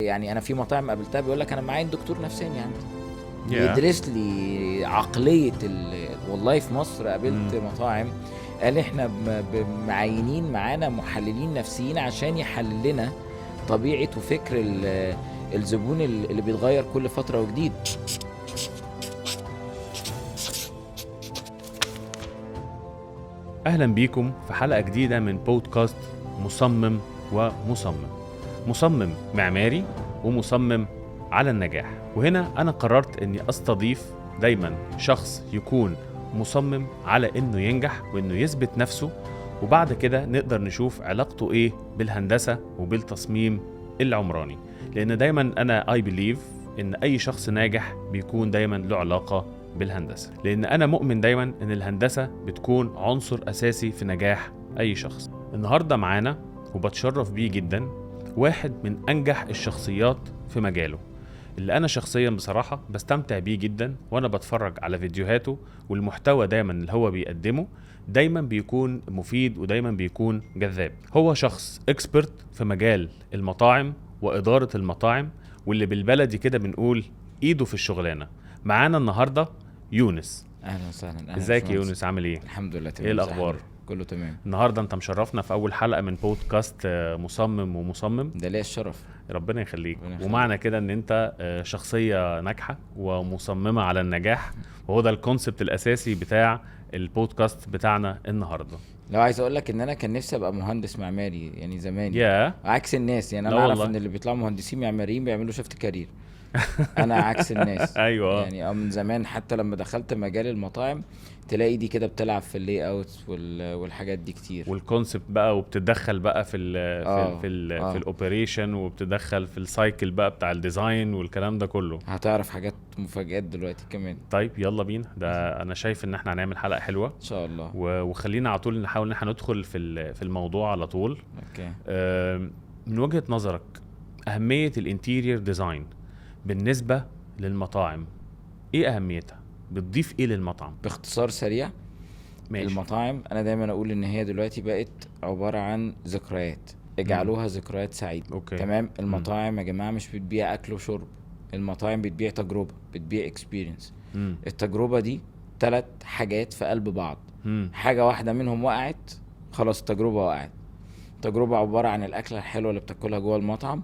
يعني انا في مطاعم قابلتها بيقول لك انا معايا دكتور نفساني عندي بيدرس لي عقلية والله في مصر قابلت مطاعم قال احنا معينين معانا محللين نفسيين عشان يحلل لنا طبيعة وفكر الزبون اللي بيتغير كل فترة وجديد. اهلا بيكم في حلقة جديدة من بودكاست مصمم ومصمم، مصمم معماري ومصمم على النجاح. وهنا أنا قررت أني أستضيف دايما شخص يكون مصمم على أنه ينجح وأنه يثبت نفسه، وبعد كده نقدر نشوف علاقته إيه بالهندسة وبالتصميم العمراني، لأن دايما أنا I believe أن أي شخص ناجح بيكون دايما له علاقة بالهندسة، لأن أنا مؤمن دايما أن الهندسة بتكون عنصر أساسي في نجاح أي شخص. النهاردة معانا وبتشرف بيه جدا واحد من أنجح الشخصيات في مجاله، اللي أنا شخصيا بصراحة بستمتع بيه جدا وأنا بتفرج على فيديوهاته، والمحتوى دايما اللي هو بيقدمه دايما بيكون مفيد ودايما بيكون جذاب. هو شخص expert في مجال المطاعم وإدارة المطاعم، واللي بالبلدي كده بنقول إيده في الشغلانة. معانا النهاردة يونس. أهلا وسهلا. ازيك يا يونس، عامل إيه؟ الحمد لله تمام. إيه الأخبار؟ كله تمام. النهارده انت مشرفنا في اول حلقة من بودكاست مصمم ومصمم. ده ليا الشرف. ربنا يخليك. ومعنى كده ان انت شخصية ناجحة ومصممه على النجاح، وهو ده ال concept الاساسي بتاع البودكاست بتاعنا النهارده. لو عايز اقول لك ان انا كان نفسي ابقى مهندس معماري يعني زمان، عكس الناس. يعني انا اعرف ان اللي بيطلعوا مهندسين معماريين بيعملوا shift career، انا عكس الناس. ايوه، يعني من زمان حتى لما دخلت مجال المطاعم تلاقي دي كده بتلعب في ال layout والحاجات دي كتير، وال concept بقى، وبتدخل بقى في ال في ال في ال operation، وبتدخل في ال cycle بقى بتاع ال design والكلام ده كله. هتعرف حاجات مفاجآت دلوقتي كمان. طيب يلا بينا، ده انا شايف ان احنا هنعمل حلقة حلوة ان شاء الله، وخلينا على طول نحاول ان احنا ندخل في الموضوع على طول. okay. من وجهة نظرك اهمية ال interior design بالنسبة للمطاعم ايه اهميتها؟ بتضيف ايه للمطعم؟ باختصار سريع، ماشي. المطاعم انا دايما اقول ان هي دلوقتي بقت عبارة عن ذكريات، اجعلوها ذكريات سعيدة. okay. تمام. المطاعم يا جماعة مش بتبيع اكل وشرب، المطاعم بتبيع تجربة، بتبيع experience. التجربة دي 3 حاجات في قلب بعض. حاجة واحدة منهم وقعت، خلاص التجربة وقعت. تجربة عبارة عن الاكلة الحلوة اللي بتاكلها جوه المطعم،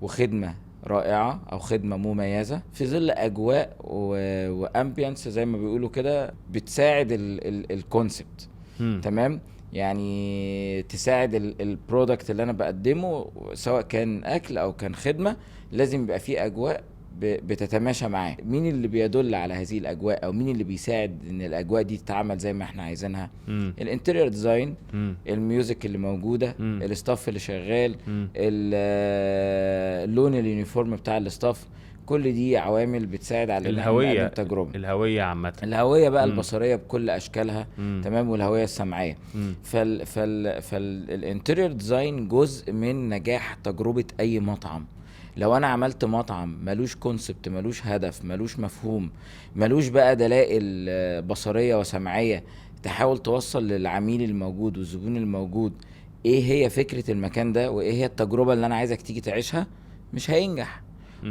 وخدمة رائعة أو خدمة مميزة في ظل أجواء و ambience زي ما بيقولوا كده، بتساعد ال concept. تمام. يعني تساعد ال product اللي أنا بقدمه، سواء كان أكل أو كان خدمة، لازم يبقى فيه أجواء بتتماشى معاه. مين اللي بيدل على هذه الأجواء أو مين اللي بيساعد إن الأجواء دي تتعمل زي ما احنا عايزينها؟ ال interior design، ال music اللي موجودة، ال staff اللي شغال، اللون ال uniform بتاع ال staff، كل دي عوامل بتساعد على الهوية، التجربة، الهوية عامة، الهوية بقى البصرية بكل أشكالها. تمام. والهوية السمعية. فال interior design جزء من نجاح تجربة أي مطعم. لو انا عملت مطعم ملوش concept، ملوش هدف، ملوش مفهوم، ملوش بقى دلائل بصرية وسمعية تحاول توصل للعميل الموجود والزبون الموجود ايه هي فكرة المكان ده وايه هي التجربة اللي انا عايزك تيجي تعيشها، مش هينجح.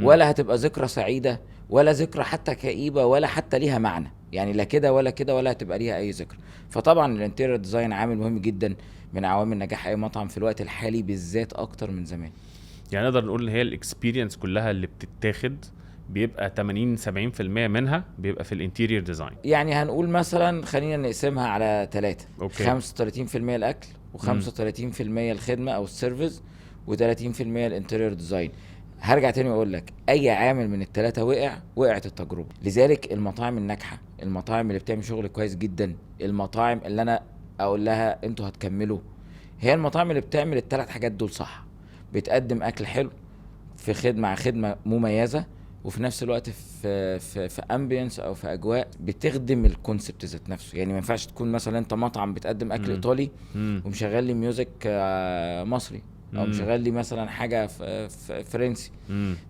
ولا هتبقى ذكرى سعيدة، ولا ذكرى حتى كئيبة، ولا حتى ليها معنى. يعني لا كده ولا كده، ولا هتبقى ليها اي ذكرى. فطبعا ال interior design عامل مهم جدا من عوامل نجاح اي مطعم في الوقت الحالي بالذات اكتر من زمان. يعني نقدر نقول ان هي ال experience كلها اللي بتتاخد بيبقى 80-70% منها بيبقى في ال interior design. يعني هنقول مثلا خلينا نقسمها على 3. 35% الاكل، و35% الخدمة او ال service، و30% ال interior design. هرجع تاني واقول لك اي عامل من الثلاثة وقع، وقعت التجربة. لذلك المطاعم الناجحة، المطاعم اللي بتعمل شغل كويس جدا، المطاعم اللي انا اقول لها انتوا هتكملوا، هي المطاعم اللي بتعمل الثلاث حاجات دول صح. بتقدم اكل حلو في خدمة خدمة مميزة، وفي نفس الوقت في في في ambience او في اجواء بتخدم ال concept ذات نفسه. يعني ما ينفعش تكون مثلا انت مطعم بتقدم اكل ايطالي ومشغل لي music مصري، او مشغل لي مثلا حاجة فرنسي.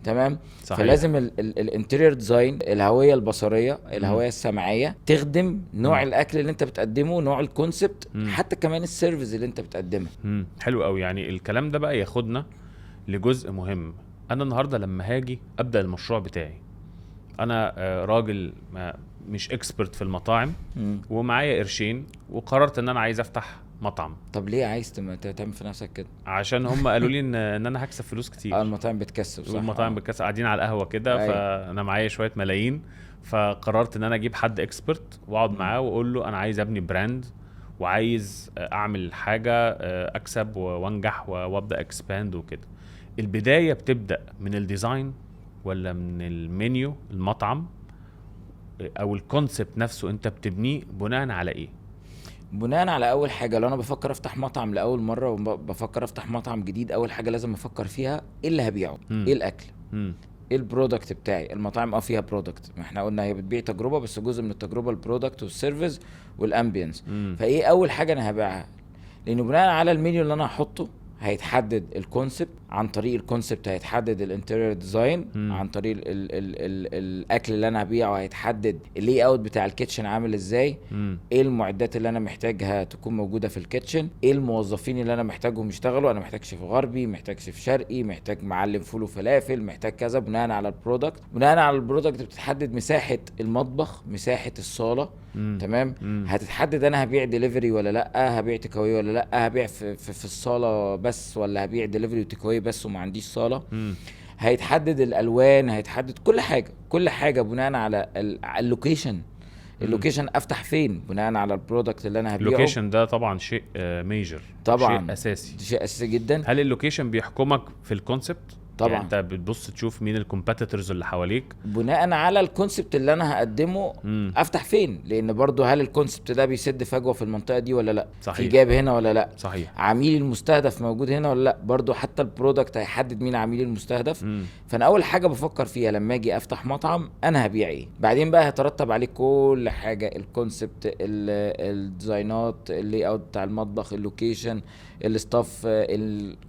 تمام. صحيح. فلازم ال interior design، الهوية البصرية، الهوية السمعية، تخدم نوع الاكل اللي انت بتقدمه، نوع ال concept، حتى كمان ال service اللي انت بتقدمها. حلو قوي. يعني الكلام ده بقى ياخدنا لجزء مهم. انا النهارده لما هاجي ابدا المشروع بتاعي، انا راجل مش expert في المطاعم ومعايا قرشين، وقررت ان انا عايز افتح مطعم. طب ليه عايز تعمل في نفسك كده؟ عشان هم قالوا لي ان انا هكسب فلوس كتير. المطاعم بتكسب، صح. والمطاعم بتكسب، قاعدين على القهوة كده. فانا معايا شوية ملايين، فقررت ان انا اجيب حد expert واقعد معاه واقول له انا عايز ابني brand وعايز اعمل حاجة اكسب وانجح وابدا expand وكده. البداية بتبدا من ال design ولا من المنيو المطعم او ال concept نفسه؟ انت بتبنيه بناء على ايه؟ بناء على اول حاجة، لو انا بفكر افتح مطعم لاول مرة وبفكر افتح مطعم جديد، اول حاجة لازم افكر فيها ايه اللي هبيعه، ايه الاكل، ايه ال product بتاعي. المطاعم فيها product، ما احنا قلنا هي بتبيع تجربه، بس جزء من التجربة ال product وال service وال ambience. فايه اول حاجة انا هبيعها؟ لانه بناء على المنيو اللي انا هحطه هيتحدد ال concept، عن طريق ال concept هيتحدد ال interior design، عن طريق ال ال ال الاكل اللي انا هبيعه هيتحدد ال layout بتاع ال kitchen عامل ازاي، ايه المعدات اللي انا محتاجها تكون موجودة في ال kitchen، ايه الموظفين اللي انا محتاجهم يشتغلوا، انا محتاج شيف غربي، محتاج شيف شرقي، محتاج معلم فول وفلافل، محتاج كذا. بناء على ال product، بناء على ال product بتتحدد مساحة المطبخ، مساحة الصاله. تمام. هتتحدد انا هبيع ديليفري ولا لا، هبيع take away ولا لا، هبيع في الصاله بس ولا هبيع delivery و take away بس وما عنديش صاله. هيتحدد الالوان، هيتحدد كل حاجة، كل حاجة بناء على ال location. ال location افتح فين بناء على ال product اللي انا هبيعه. ال location ده طبعا شيء major، طبعا شيء اساسي، شيء اساسي جدا. هل ال location بيحكمك في ال concept؟ طبعا. يعني انت بتبص تشوف مين ال competitors اللي حواليك بناء على ال concept اللي انا هقدمه. افتح فين، لان برضو هل ال concept ده بيسد فجوة في المنطقة دي ولا لا؟ صحيح. في gap هنا ولا لا؟ صحيح. عميل المستهدف موجود هنا ولا لا؟ برضو حتى ال product هيحدد مين عميل المستهدف. فانا اول حاجة بفكر فيها لما اجي افتح مطعم انا هبيع ايه، بعدين بقى هيترتب عليه كل حاجة، ال concept، ال design ات، ال layout بتاع المطبخ، ال location، ال staff،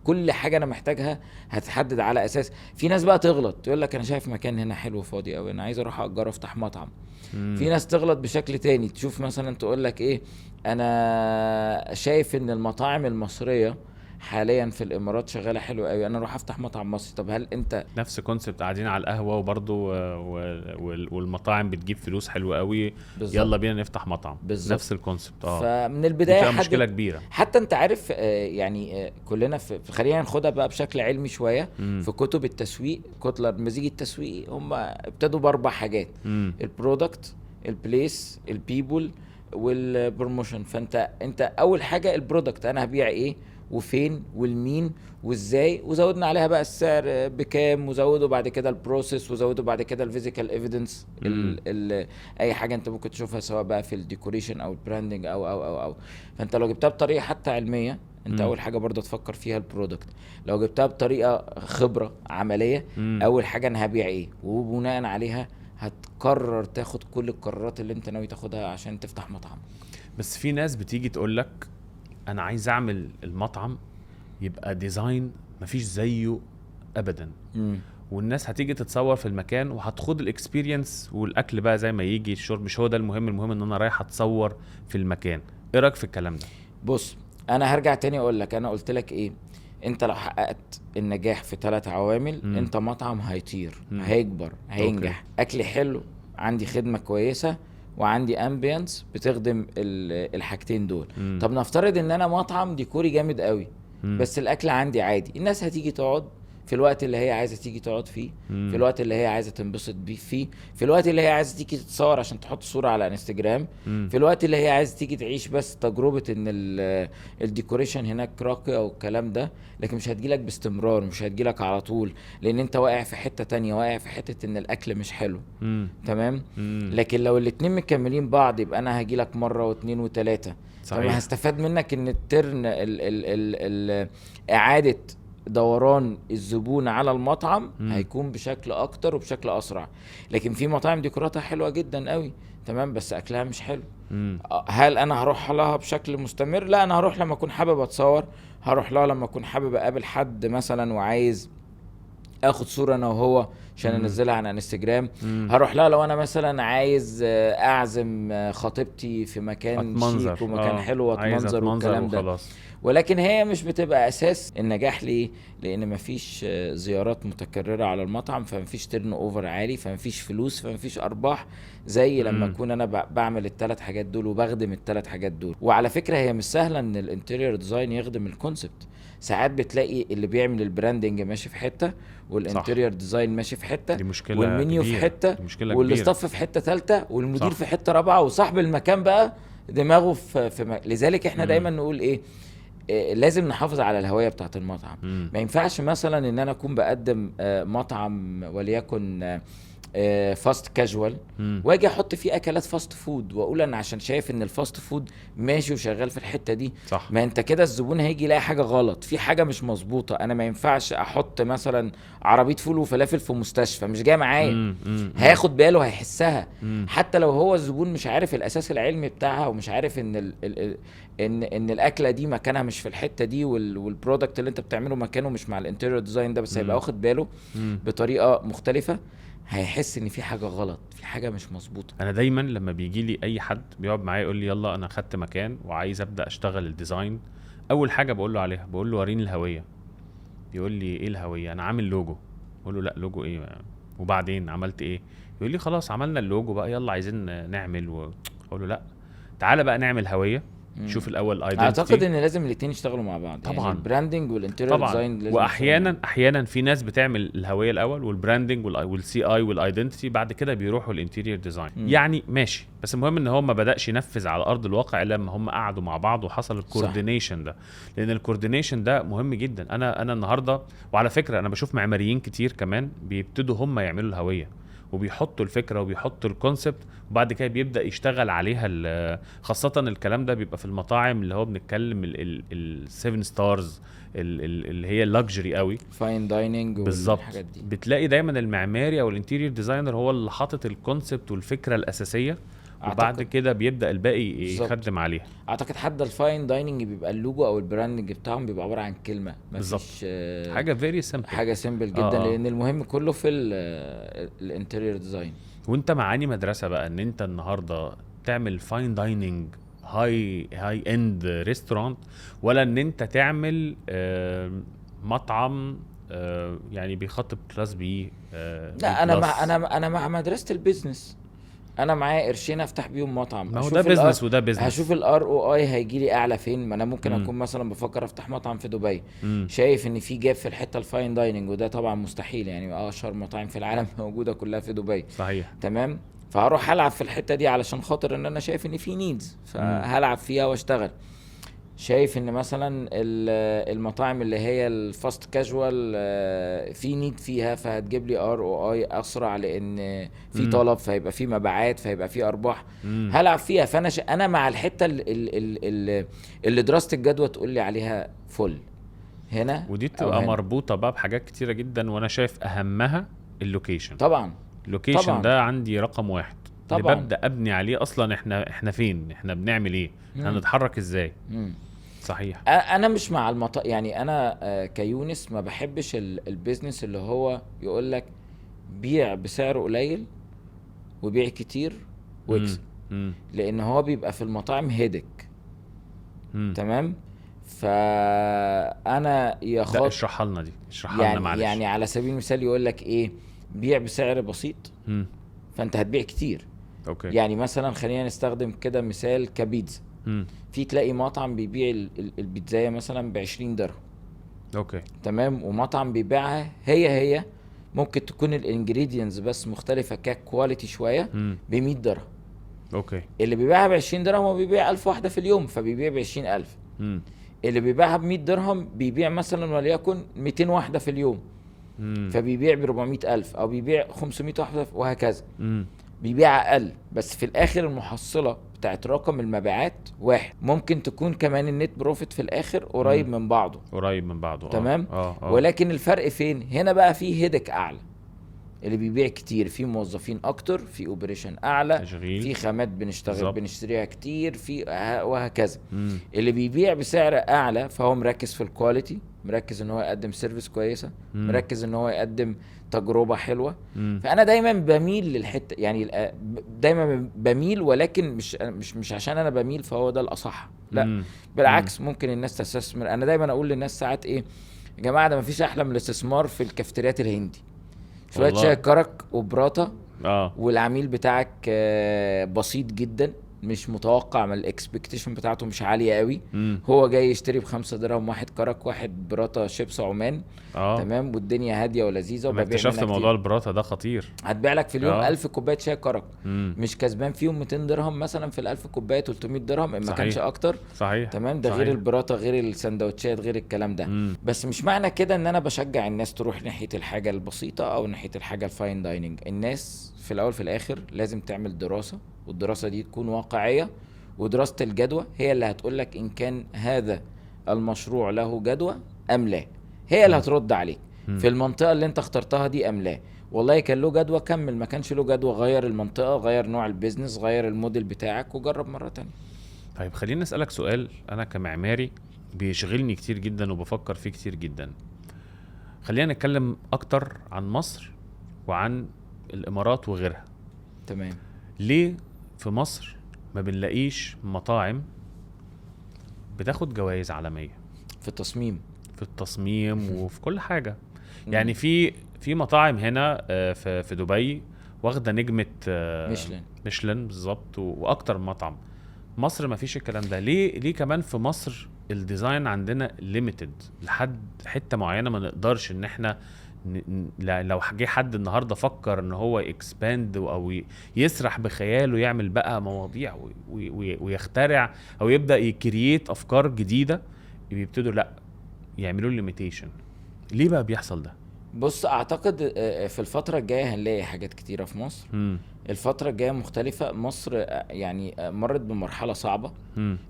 كل حاجة انا محتاجها هتحدد على اساس. في ناس بقى تغلط يقول لك انا شايف مكان هنا حلو فاضي قوي، انا عايز اروح اجره افتح مطعم. في ناس تغلط بشكل تاني، تشوف مثلا تقول لك ايه، انا شايف ان المطاعم المصرية حاليا في الامارات شغالة حلو قوي، انا اروح افتح مطعم مصري. طب هل انت نفس concept قاعدين على القهوة وبرضه والمطاعم بتجيب فلوس حلوة قوي، يلا بينا نفتح مطعم. بالزبط. نفس ال concept. فمن البداية مشكلة كبيرة. حتى انت عارف يعني كلنا خلينا ناخدها بقى بشكل علمي شوية. في كتب التسويق، كوتلر المزيج التسويقي، هم ابتدوا باربع حاجات: ال product، ال place، ال people، وال promotion. فانت اول حاجة ال product، انا هبيع ايه وفين والمين وازاي، وزودنا عليها بقى السعر بكام، وزودوا بعد كده ال process، وزودوا بعد كده ال physical evidence، اي حاجة انت ممكن تشوفها سواء بقى في ال decoration او ال branding او او او او. فانت لو جبتها بطريقة حتى علمية، انت اول حاجة برضه تفكر فيها ال product. لو جبتها بطريقة خبره عملية، اول حاجة انا هبيع ايه، وبناء عليها هتقرر تاخد كل القرارات اللي انت ناوي تاخدها عشان تفتح مطعم. بس في ناس بتيجي تقول لك انا عايز اعمل المطعم يبقى design مفيش زيه ابدا، والناس هتيجي تتصور في المكان وهتخد ال experience، والاكل بقى زي ما يجي، الشرب مش هو ده المهم، المهم ان انا رايح اتصور في المكان. ايه رايك في الكلام ده؟ بص، انا هرجع تاني اقول لك، انا قلت لك ايه، انت لو حققت النجاح في 3 عوامل، انت مطعم هيطير، هيكبر، هينجح. okay. اكل حلو، عندي خدمة كويسة، وعندي ambience بتخدم الحاجتين دول. طب نفترض ان انا مطعم ديكوري جامد قوي، بس الاكل عندي عادي، الناس هتيجي تقعد في الوقت اللي هي عايزه تيجي تقعد فيه، في الوقت اللي هي عايزه تنبسط بيه فيه، في الوقت اللي هي عايزه تيجي تتصور عشان تحط صوره على انستجرام، في الوقت اللي هي عايزه تيجي تعيش بس تجربه ان ال decoration هناك راقية والكلام ده. لكن مش هتجيلك باستمرار، مش هتجيلك على طول، لان انت واقع في حتة تانية، واقع في حتة ان الاكل مش حلو. تمام. لكن لو الاتنين مكملين بعض، يبقى انا هجيلك مرة واثنين وثلاثة. صحيح. هستفاد منك ان ال turn ال اعاده دوران الزبون على المطعم هيكون بشكل اكتر وبشكل اسرع. لكن في مطاعم ديكوراتها حلوة جدا قوي، تمام، بس اكلها مش حلو. هل انا هروح لها بشكل مستمر؟ لا، انا هروح لما اكون حابب اتصور، هروح لها لما اكون حابب اقابل حد مثلا وعايز اخد صوره انا وهو عشان انزلها على انستجرام. هروح لها لو انا مثلا عايز اعزم خطيبتي في مكان شيك ومكان حلو واتمنظر والكلام ده. ولكن هي مش بتبقى اساس النجاح. ليه؟ لان مفيش زيارات متكررة على المطعم، فمفيش turnover عالي، فمفيش فلوس، فمفيش ارباح زي لما اكون انا بعمل الثلاث حاجات دول وبخدم الثلاث حاجات دول. وعلى فكرة هي مش سهلة ان ال interior design يخدم ال concept. ساعات بتلاقي اللي بيعمل ال branding ماشي في حتة، وال interior design ماشي في حتة، والمنيو في حتة، وال staff في حتة ثالثة، والمدير في حتة رابعه، وصاحب المكان بقى دماغه في لذلك احنا دايما نقول ايه، لازم نحافظ على الهوية بتاعه المطعم. ما ينفعش مثلا ان انا اكون بقدم مطعم وليكن fast casual واجي احط فيه اكلات fast food واقول انا عشان شايف ان ال fast food ماشي وشغال في الحتة دي. صح. ما انت كده الزبون هيجي يلاقي حاجة غلط، في حاجة مش مظبوطة. انا ما ينفعش احط مثلا عربية فول وفلافل في مستشفى، مش جاية معايا. هياخد باله، هيحسها. حتى لو هو الزبون مش عارف الاساس العلمي بتاعها ومش عارف ان ال ال ان ان الاكلة دي مكانها مش في الحتة دي، وال product اللي انت بتعمله مكانه مش مع ال interior design ده، بس هيبقى واخد باله بطريقة مختلفة، هيحس ان في حاجة غلط، في حاجة مش مظبوطة. انا دايما لما بيجي لي اي حد بيقعد معايا يقول لي يلا انا خدت مكان وعايز ابدا اشتغل ال design، اول حاجة بقول له عليها بقول له وريني الهوية. يقول لي ايه الهوية؟ انا عامل لوجو. اقول له لا لوجو ايه؟ وبعدين عملت ايه؟ يقول لي خلاص عملنا اللوجو بقى، يلا عايزين نعمل اقول له لا، تعالى بقى نعمل هوية. شوف الاول identity. اعتقد ان لازم الاثنين يشتغلوا مع بعض. طبعا يعني ال branding وال interior design. واحيانا احيانا في ناس بتعمل الهوية الاول وال branding وال CI وال identity، بعد كده بيروحوا ال interior design. يعني ماشي، بس المهم ان هو ما بداش ينفذ على ارض الواقع الا لما هم قعدوا مع بعض وحصل ال coordination ده، لان ال coordination ده مهم جدا. انا النهارده، وعلى فكرة انا بشوف معماريين كتير كمان بيبتدوا هم يعملوا الهوية وبيحطوا الفكرة وبيحطوا ال concept، وبعد كده بيبدا يشتغل عليها. خاصة الكلام ده بيبقى في المطاعم اللي هو بنتكلم ال 7 stars اللي هي ال luxury قوي، fine dining والحاجات دي. بتلاقي دايما المعماري او ال interior designer هو اللي حاطط ال concept والفكرة الاساسية، وبعد كده بيبدا الباقي يخدم عليها. اعتقد حتى ال fine dining بيبقى اللوجو او ال branding بتاعهم بيبقى عبارة عن كلمة، بالظبط، حاجة very simple، حاجة simple جدا. لان المهم كله في ال interior design. وانت معاني مدرسه بقى ان انت النهارده تعمل fine dining high end restaurant، ولا ان انت تعمل مطعم يعني بيخاطب class B؟ لا، انا مع انا مع مدرسه ال business. انا معايا قرشين افتح بيهم مطعم، ما هو ده business وده business. هشوف ال ROI هيجي لي اعلى فين. ما انا ممكن اكون مثلا بفكر افتح مطعم في دبي، شايف ان في gap في الحتة ال fine dining، وده طبعا مستحيل، يعني اشهر مطاعم في العالم موجودة كلها في دبي. صحيح، تمام. فهروح العب في الحتة دي علشان خاطر ان انا شايف ان في needs، فهلعب فيها واشتغل. شايف ان مثلا المطاعم اللي هي ال fast casual في need فيها، فهتجيب لي ROI اسرع لان في طلب، فهيبقى في مبيعات، فهيبقى في ارباح، هلعب فيها. فانا انا مع الحتة اللي دراسة الجدوى تقول لي عليها فل هنا، ودي بتبقى مربوطة بقى بحاجات كتيرة جدا، وانا شايف اهمها ال location. طبعا ال location ده عندي رقم واحد طبعا، اللي ببدا ابني عليه اصلا. احنا فين، احنا بنعمل ايه، احنا هنتحرك ازاي. صحيح. انا مش مع يعني انا كيونس ما بحبش ال business اللي هو يقول لك بيع بسعر قليل وبيع كتير واكسب، لان هو بيبقى في المطاعم headache. تمام. فانا يا خاطر اشرحها لنا دي، اشرحها لنا معلش. يعني على سبيل المثال يقول لك ايه، بيع بسعر بسيط فانت هتبيع كتير. okay. يعني مثلا خلينا نستخدم كده مثال كبيتزا. في تلاقي مطعم بيبيع البيتزاية مثلا ب20 درهم. okay، تمام. ومطعم بيبيعها هي ممكن تكون ال ingredients بس مختلفة ك quality شوية ب100 درهم. okay. اللي بيبيعها ب20 درهم هو بيبيع 1000 واحدة في اليوم، فبيبيع ب20,000. اللي بيبيعها ب100 درهم بيبيع مثلا وليكن 200 واحدة في اليوم، فبيبيع ب400,000 او بيبيع 500 واحدة وهكذا. بيبيع اقل، بس في الاخر المحصلة بتاعت رقم المبيعات واحد. ممكن تكون كمان ال net profit في الاخر قريب من بعضه، قريب من بعضه. تمام. ولكن الفرق فين هنا بقى؟ في headache اعلى، اللي بيبيع كتير في موظفين اكتر، في operation اعلى، تشغيل، في خامات بنشتغل بنشتريها كتير، في وهكذا. اللي بيبيع بسعر اعلى فهو مركز في ال quality، مركز ان هو يقدم service كويسة، مركز ان هو يقدم تجربه حلوة. فانا دايما بميل للحتة، يعني دايما بميل، ولكن مش عشان انا بميل فهو ده الاصح، لا بالعكس. ممكن الناس تستثمر. انا دايما اقول للناس ساعات ايه يا جماعة، ده مفيش احلى من الاستثمار في الكافتريات الهندي، شوية شاي كرك وبراطه، والعميل بتاعك بسيط جدا، مش متوقع، من ال expectation بتاعته مش عالية قوي. هو جاي يشتري ب5 درهم واحد كرك، واحد براطه شيبس عمان. تمام، والدنيا هادية ولذيذه. وببيع. اكتشفت موضوع البراطه ده خطير، هتبيع لك في اليوم 1000 كوباية شاي كرك. مش كسبان فيهم 200 درهم مثلا في ال1000 كوباية، 300 درهم ان ما كانش اكتر. صحيح. تمام، ده غير البراطه، غير السندوتشات، غير الكلام ده. بس مش معنى كده ان انا بشجع الناس تروح ناحية الحاجة البسيطة او ناحية الحاجة ال fine dining. الناس في الاول في الاخر لازم تعمل دراسة، والدراسة دي تكون واقعية، ودراسة الجدوى هي اللي هتقولك إن كان هذا المشروع له جدوى أم لا، هي اللي هترد عليك في المنطقة اللي انت اخترتها دي أم لا. والله كان له جدوى كمل، ما كانش له جدوى غير المنطقة، غير نوع ال business، غير الموديل بتاعك، وجرب مرة تانية. طيب خليني أسألك سؤال أنا كمعماري بيشغلني كتير جدا وبفكر فيه كتير جدا. خلينا نتكلم أكتر عن مصر وعن الإمارات وغيرها. تمام. ليه في مصر ما بنلاقيش مطاعم بتاخد جوائز عالمية في التصميم؟ في التصميم وفي كل حاجة. يعني في مطاعم هنا في دبي واخدة نجمة ميشلان بالظبط، واكتر مطعم. مصر ما فيش الكلام ده. ليه كمان في مصر ال design عندنا limited لحد حتة معينة، ما نقدرش ان احنا لو جه حد النهارده فكر ان هو expand او يسرح بخياله يعمل بقى مواضيع ويخترع او يبدا ي create افكار جديدة، بيبتدوا لا يعملوا limitation. ليه بقى بيحصل ده؟ بص، اعتقد في الفترة الجاية هنلاقي حاجات كتيرة في مصر. الفترة الجاية مختلفة. مصر يعني مرت بمرحلة صعبة،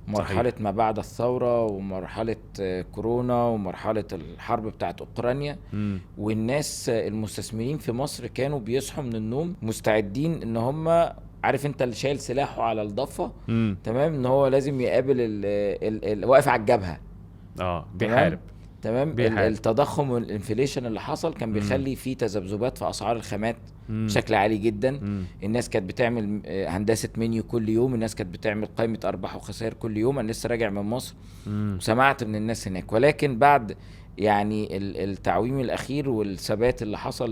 مرحلة ما بعد الثورة، ومرحلة كورونا، ومرحلة الحرب بتاعت أوكرانيا. والناس المستثمرين في مصر كانوا بيصحوا من النوم مستعدين ان هم، عارف انت اللي شايل سلاحه على الضفة، تمام، ان هو لازم يقابل واقف على الجبهة، بيحارب. تمام. التضخم وال inflation اللي حصل كان بيخلي فيه تذبذبات في اسعار الخامات بشكل عالي جدا. الناس كانت بتعمل هندسة منيو كل يوم، الناس كانت بتعمل قائمة ارباح وخسائر كل يوم. انا لسه راجع من مصر وسمعت من الناس هناك. ولكن بعد يعني التعويم الاخير والثبات اللي حصل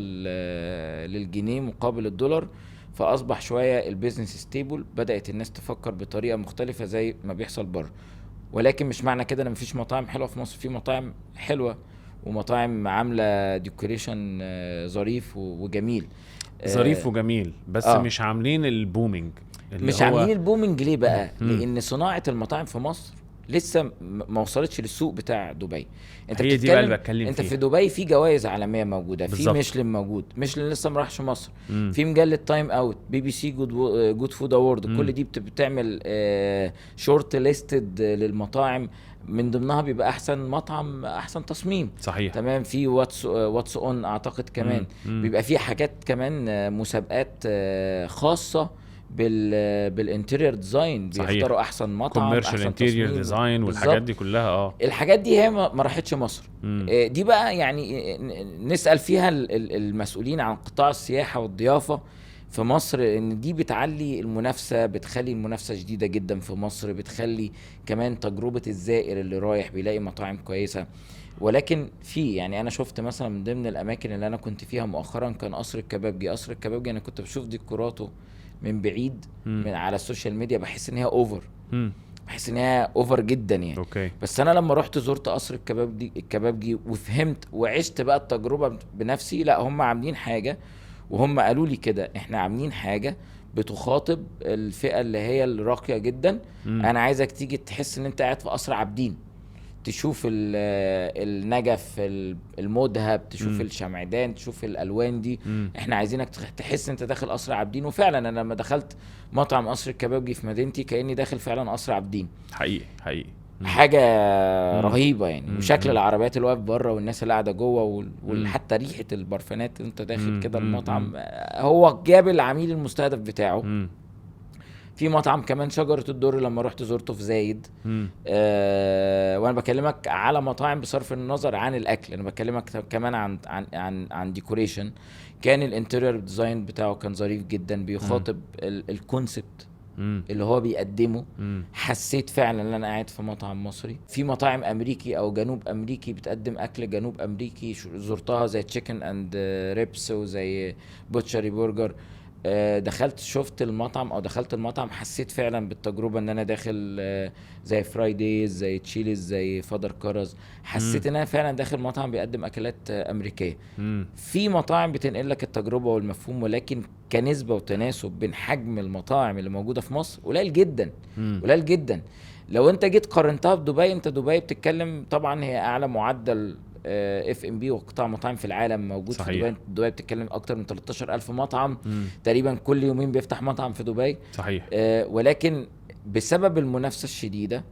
للجنيه مقابل الدولار، فاصبح شوية ال business stable، بدات الناس تفكر بطريقة مختلفة زي ما بيحصل بره. ولكن مش معنى كده ان مفيش مطاعم حلوة في مصر. في مطاعم حلوة ومطاعم عامله decoration ظريف وجميل. ظريف وجميل، بس مش عاملين ال booming. مش عاملين ال booming ليه بقى؟ لان صناعة المطاعم في مصر لسه ما وصلتش للسوق بتاع دبي. انت هي دي بقى اللي بتكلم انت فيها. في دبي في جوائز عالمية موجودة، في ميشلان موجود، ميشلان لسه ما راحش مصر. في مجلة تايم اوت، بي بي سي Good Food Award، كل دي بتعمل short listed للمطاعم، من ضمنها بيبقى احسن مطعم، احسن تصميم. صحيح. تمام. في What's On اعتقد كمان. بيبقى في حاجات كمان، مسابقات خاصة بال interior design، بيختاروا احسن مطعم، commercial interior design والحاجات دي كلها. الحاجات دي هي ما راحتش مصر. دي بقى يعني نسأل فيها المسؤولين عن قطاع السياحة والضيافة في مصر، ان دي بتعلي المنافسة، بتخلي المنافسة شديدة جدا في مصر، بتخلي كمان تجربة الزائر اللي رايح بيلاقي مطاعم كويسة. ولكن في يعني انا شفت مثلا من ضمن الاماكن اللي انا كنت فيها مؤخرا كان قصر الكبابجي. قصر الكبابجي انا كنت بشوف ديكوراته من بعيد من على ال social media، بحس ان هي over، بحس ان هي over جدا يعني. okay. بس انا لما رحت زرت قصر الكبابجي وفهمت وعشت بقى التجربة بنفسي، لا هم عاملين حاجة، وهم قالوا لي كده احنا عاملين حاجة بتخاطب الفئة اللي هي الراقية جدا. انا عايزك تيجي تحس ان انت قاعد في قصر عابدين، تشوف النجف المذهب، تشوف الشمعدان، تشوف الالوان دي. احنا عايزينك تحس انت داخل قصر عابدين. وفعلا انا لما دخلت مطعم قصر الكبابجي في مدينتي كاني داخل فعلا قصر عابدين. حقيقي حقيقي حاجة رهيبة يعني. وشكل العربيات اللي واقف بره والناس اللي قاعدة جوه، وحتى ريحه البرفانات انت داخل كده المطعم. هو جاب العميل المستهدف بتاعه. في مطعم كمان شجرة الدر لما رحت زرته في زايد. وانا بكلمك على مطاعم بصرف النظر عن الاكل، انا بكلمك كمان عن عن عن عن decoration. كان ال interior design بتاعه كان ظريف جدا، بيخاطب ال concept اللي هو بيقدمه. حسيت فعلا ان انا قاعد في مطعم مصري. في مطاعم امريكي او جنوب امريكي بتقدم اكل جنوب امريكي زرتها زي Chicken and Ribs وزي Butchery Burger. دخلت شفت المطعم او دخلت المطعم، حسيت فعلا بالتجربة ان انا داخل زي Fridays، زي تشيليز، زي Father Carr's. حسيت ان انا فعلا داخل مطعم بيقدم اكلات امريكية. في مطاعم بتنقل لك التجربة والمفهوم، ولكن كنسبة وتناسب بين حجم المطاعم اللي موجودة في مصر قليل جدا. قليل جدا. لو انت جيت قارنتها بدبي، انت دبي بتتكلم طبعا هي اعلى معدل اف ام بي وقطاع مطاعم في العالم موجود. صحيح. في دبي، دبي بتتكلم اكتر من 13,000 مطعم. تقريبا كل يومين بيفتح مطعم في دبي. صحيح. ولكن بسبب المنافسة الشديدة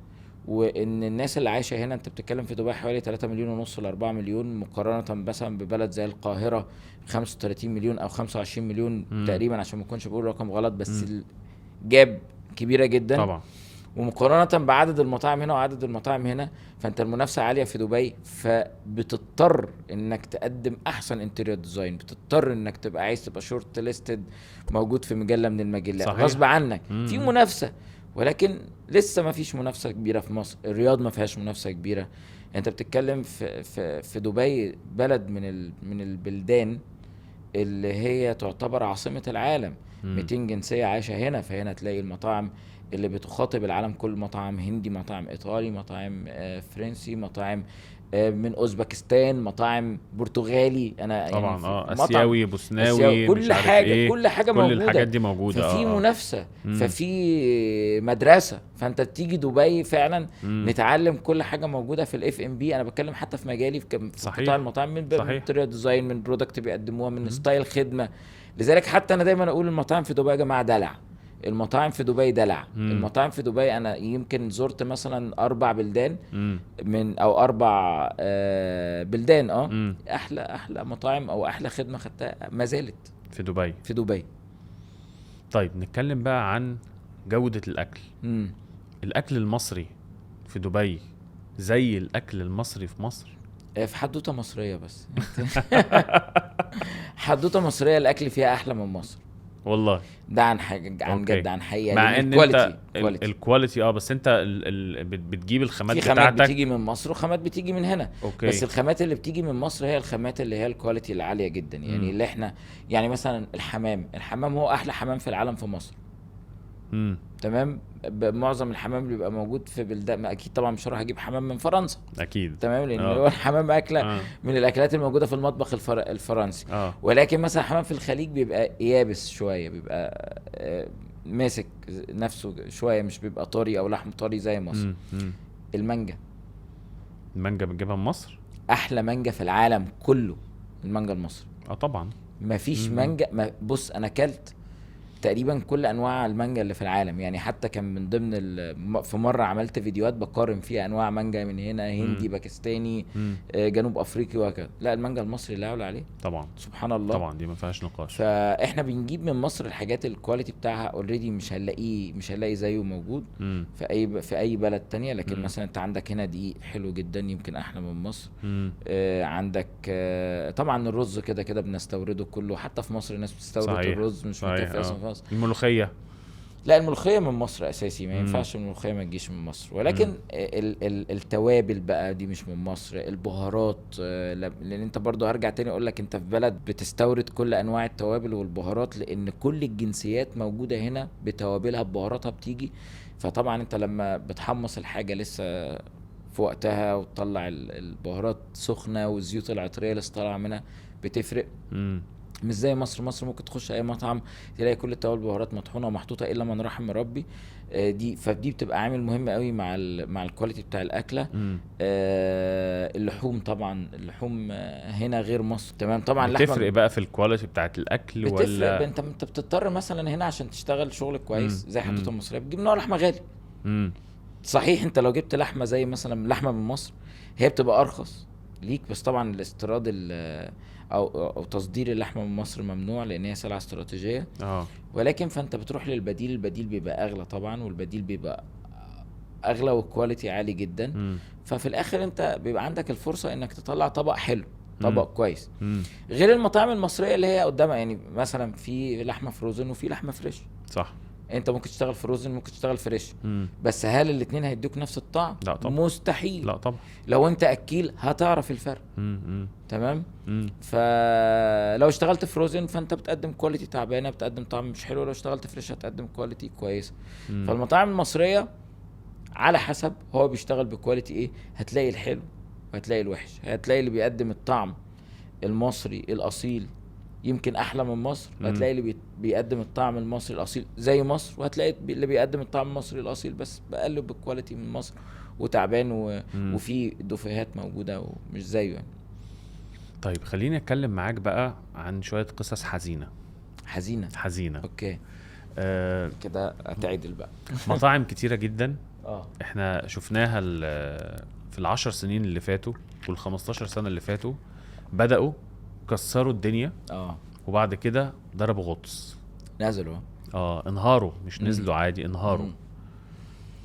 وان الناس اللي عايشه هنا، انت بتتكلم في دبي حوالي 3.5 مليون ل 4 مليون، مقارنة مثلا ببلد زي القاهرة 35 مليون او 25 مليون تقريبا، عشان ما اكونش بقول رقم غلط، بس ال gap كبيرة جدا طبعا. ومقارنة بعدد المطاعم هنا وعدد المطاعم هنا، فانت المنافسة عالية في دبي، فبتضطر انك تقدم احسن interior design، بتضطر انك تبقى عايز تبقى short listed موجود في مجلة من المجلات غصب عنك. في منافسة، ولكن لسه ما فيش منافسة كبيرة في مصر. الرياض ما فيهاش منافسة كبيرة. انت بتتكلم في في في دبي، بلد من البلدان اللي هي تعتبر عاصمة العالم، 200 جنسية عايشة هنا، فهنا تلاقي المطاعم اللي بتخاطب العالم كله، مطاعم هندي، مطاعم ايطالي، مطاعم فرنسي، مطاعم من اوزبكستان، مطاعم برتغالي، انا طبعا يعني اسيوي، بوسناوي، كل مش عارف حاجة، إيه. كل حاجة موجودة، كل الحاجات دي موجودة. ففي منافسه، ففي مدرسه. فانت بتيجي دبي فعلا نتعلم كل حاجة موجودة في الاف ام بي. انا بتكلم حتى في مجالي في قطاع المطاعم، من interior design، من product بيقدموها، من style خدمة. لذلك حتى انا دايما اقول المطاعم في دبي يا جماعة دلع، المطاعم في دبي دلع. المطاعم في دبي انا يمكن زرت مثلا 4 بلدان من او 4 بلدان، احلى مطاعم او احلى خدمة خدتها ما زالت في دبي. في دبي. طيب نتكلم بقى عن جوده الاكل. الاكل المصري في دبي زي الاكل المصري في مصر؟ في حدوتة مصرية بس. حدوتة مصرية الاكل فيها احلى من مصر والله. ده عن حاجة، عن جد، عن حقيقة. مع ان انت ال quality بس انت بتجيب الخامات بتاعتك، في خامات بتيجي من مصر وخامات بتيجي من هنا. okay. بس الخامات اللي بتيجي من مصر هي الخامات اللي هي ال quality العالية جدا، يعني اللي احنا يعني مثلا الحمام هو احلى حمام في العالم في مصر. تمام. معظم الحمام اللي بيبقى موجود في بلدان، اكيد طبعا مش هروح اجيب حمام من فرنسا اكيد، تمام، لان هو الحمام اكله من الاكلات الموجودة في المطبخ الفرنسي. ولكن مثلا حمام في الخليج بيبقى يابس شوية، بيبقى ماسك نفسه شوية، مش بيبقى طري او لحم طري زي مصر. المانجا بتجيبها من مصر، احلى مانجا في العالم كله المانجا المصري. طبعا مفيش مانجا. بص انا اكلت تقريبا كل انواع المانجا اللي في العالم، يعني حتى كان من ضمن في مرة عملت فيديوهات بقارن فيها انواع مانجا من هنا، هندي، باكستاني، جنوب افريقي وهكذا. لا المانجا المصري لا يعلى عليه طبعا، سبحان الله، طبعا دي ما فيهاش نقاش. فاحنا بنجيب من مصر الحاجات ال quality بتاعها already مش هنلاقي زيه موجود في اي بلد تانية. لكن مثلا انت عندك هنا دقيق حلو جدا، يمكن احلى من مصر. عندك طبعا الرز كده كده بنستورده كله، حتى في مصر الناس بتستورد الرز، مش مكفي اصلا. الملوخية، لا الملوخية من مصر اساسي، ما ينفعش الملوخية ما تجيش من مصر. ولكن التوابل بقى دي مش من مصر، البهارات، لان انت برضو هرجع تاني اقول لك انت في بلد بتستورد كل انواع التوابل والبهارات، لان كل الجنسيات موجودة هنا بتوابلها ببهاراتها بتيجي. فطبعا انت لما بتحمص الحاجة لسه في وقتها وتطلع البهارات سخنة والزيوت العطريه لسه طالعه منها بتفرق. مش زي مصر. مصر ممكن تخش اي مطعم تلاقي كل التوابل والبهارات مطحونه ومحطوطه الا من رحم ربي. دي فدي بتبقى عامل مهم قوي مع ال quality بتاع الاكلة. اللحوم طبعا، اللحوم هنا غير مصر، تمام. طبعا بتفرق بقى في ال quality بتاعت الاكل بتفرق. ولا انت بتضطر مثلا هنا عشان تشتغل شغل كويس زي حدوتة المصرية بتجيب نوع لحمه غالي. صحيح انت لو جبت لحمه زي مثلا لحمه من مصر هي بتبقى ارخص ليك، بس طبعا الاستيراد او تصدير اللحمة من مصر ممنوع لان هي سلعه استراتيجية. ولكن فانت بتروح للبديل، البديل بيبقى اغلى طبعا، والبديل بيبقى اغلى وال quality عالي جدا. ففي الاخر انت بيبقى عندك الفرصة انك تطلع طبق حلو، طبق كويس. غير المطاعم المصرية اللي هي قدامها، يعني مثلا في لحمه frozen وفي لحمه fresh. انت ممكن تشتغل frozen، ممكن تشتغل fresh. بس هل الاثنين هيدوك نفس الطعم؟ لا طبعا. مستحيل. لا طبعا. لو انت اكيل هتعرف الفرق. تمام. فلو اشتغلت frozen فانت بتقدم quality تعبانه، بتقدم طعم مش حلو. لو اشتغلت fresh هتقدم quality كويسة. فالمطاعم المصرية على حسب هو بيشتغل ب quality ايه، هتلاقي الحلو وهتلاقي الوحش، هتلاقي اللي بيقدم الطعم المصري الاصيل يمكن احلى من مصر، وهتلاقي اللي بيقدم الطعم المصري الاصيل زي مصر، وهتلاقي اللي بيقدم الطعم المصري الاصيل بس بأقل بال quality من مصر وتعبان وفي دفيهات موجودة ومش زيه يعني. طيب خليني اتكلم معاك بقى عن شوية قصص حزينة. حزينة؟ حزينة. okay. كده اتعدل بقى. مطاعم كتيرة جدا احنا شفناها في ال10 سنين اللي فاتوا وال15 سنة اللي فاتوا، بداوا كسروا الدنيا وبعد كده ضربوا غطس، نزلوا انهاروا، مش نزلوا عادي، انهاروا.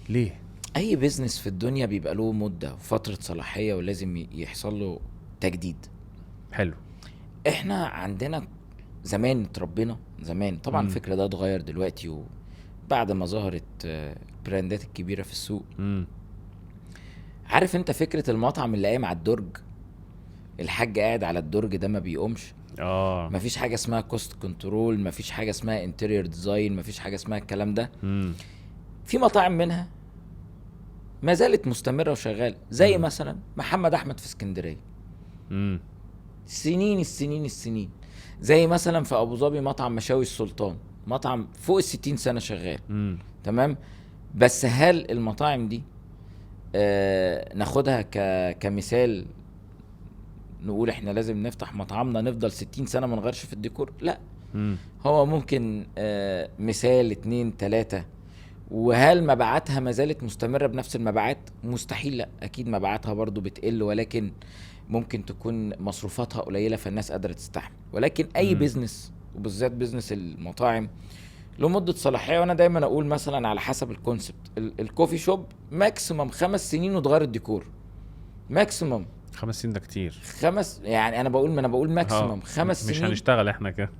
ليه؟ اي business في الدنيا بيبقى له مده وفترة صلاحية ولازم يحصل له تجديد. حلو. احنا عندنا زمان اتربينا زمان طبعا. الفكرة ده اتغير دلوقتي وبعد ما ظهرت ال brandات الكبيرة في السوق. عارف انت فكرة المطعم اللي قايم على الدرج، الحاج قاعد على الدرج ده ما بيقومش. مفيش حاجة اسمها cost control، مفيش حاجة اسمها interior design، مفيش حاجة اسمها الكلام ده. في مطاعم منها ما زالت مستمرة وشغالة، زي مثلا محمد احمد في اسكندرية. سنين السنين السنين. زي مثلا في ابو ظبي مطعم مشاوي السلطان، مطعم فوق 60 سنة شغال. تمام. بس هل المطاعم دي ناخدها كمثال نقول احنا لازم نفتح مطعمنا نفضل 60 سنة ما نغيرش في الديكور؟ لا. هو ممكن مثال 2 3. وهل مبيعاتها ما زالت مستمرة بنفس المبيعات؟ مستحيل. لا اكيد مبيعاتها برضو بتقل، ولكن ممكن تكون مصروفاتها قليله فالناس قادرة تستحمل. ولكن اي business وبالذات business المطاعم له مده صلاحية. وانا دايما اقول مثلا على حسب ال concept، ال coffee shop maximum 5 سنين وتغير الديكور، maximum 5 سنين ده كتير. 5 يعني انا بقول، ما انا بقول maximum 5 سنين. مش هنشتغل احنا كده.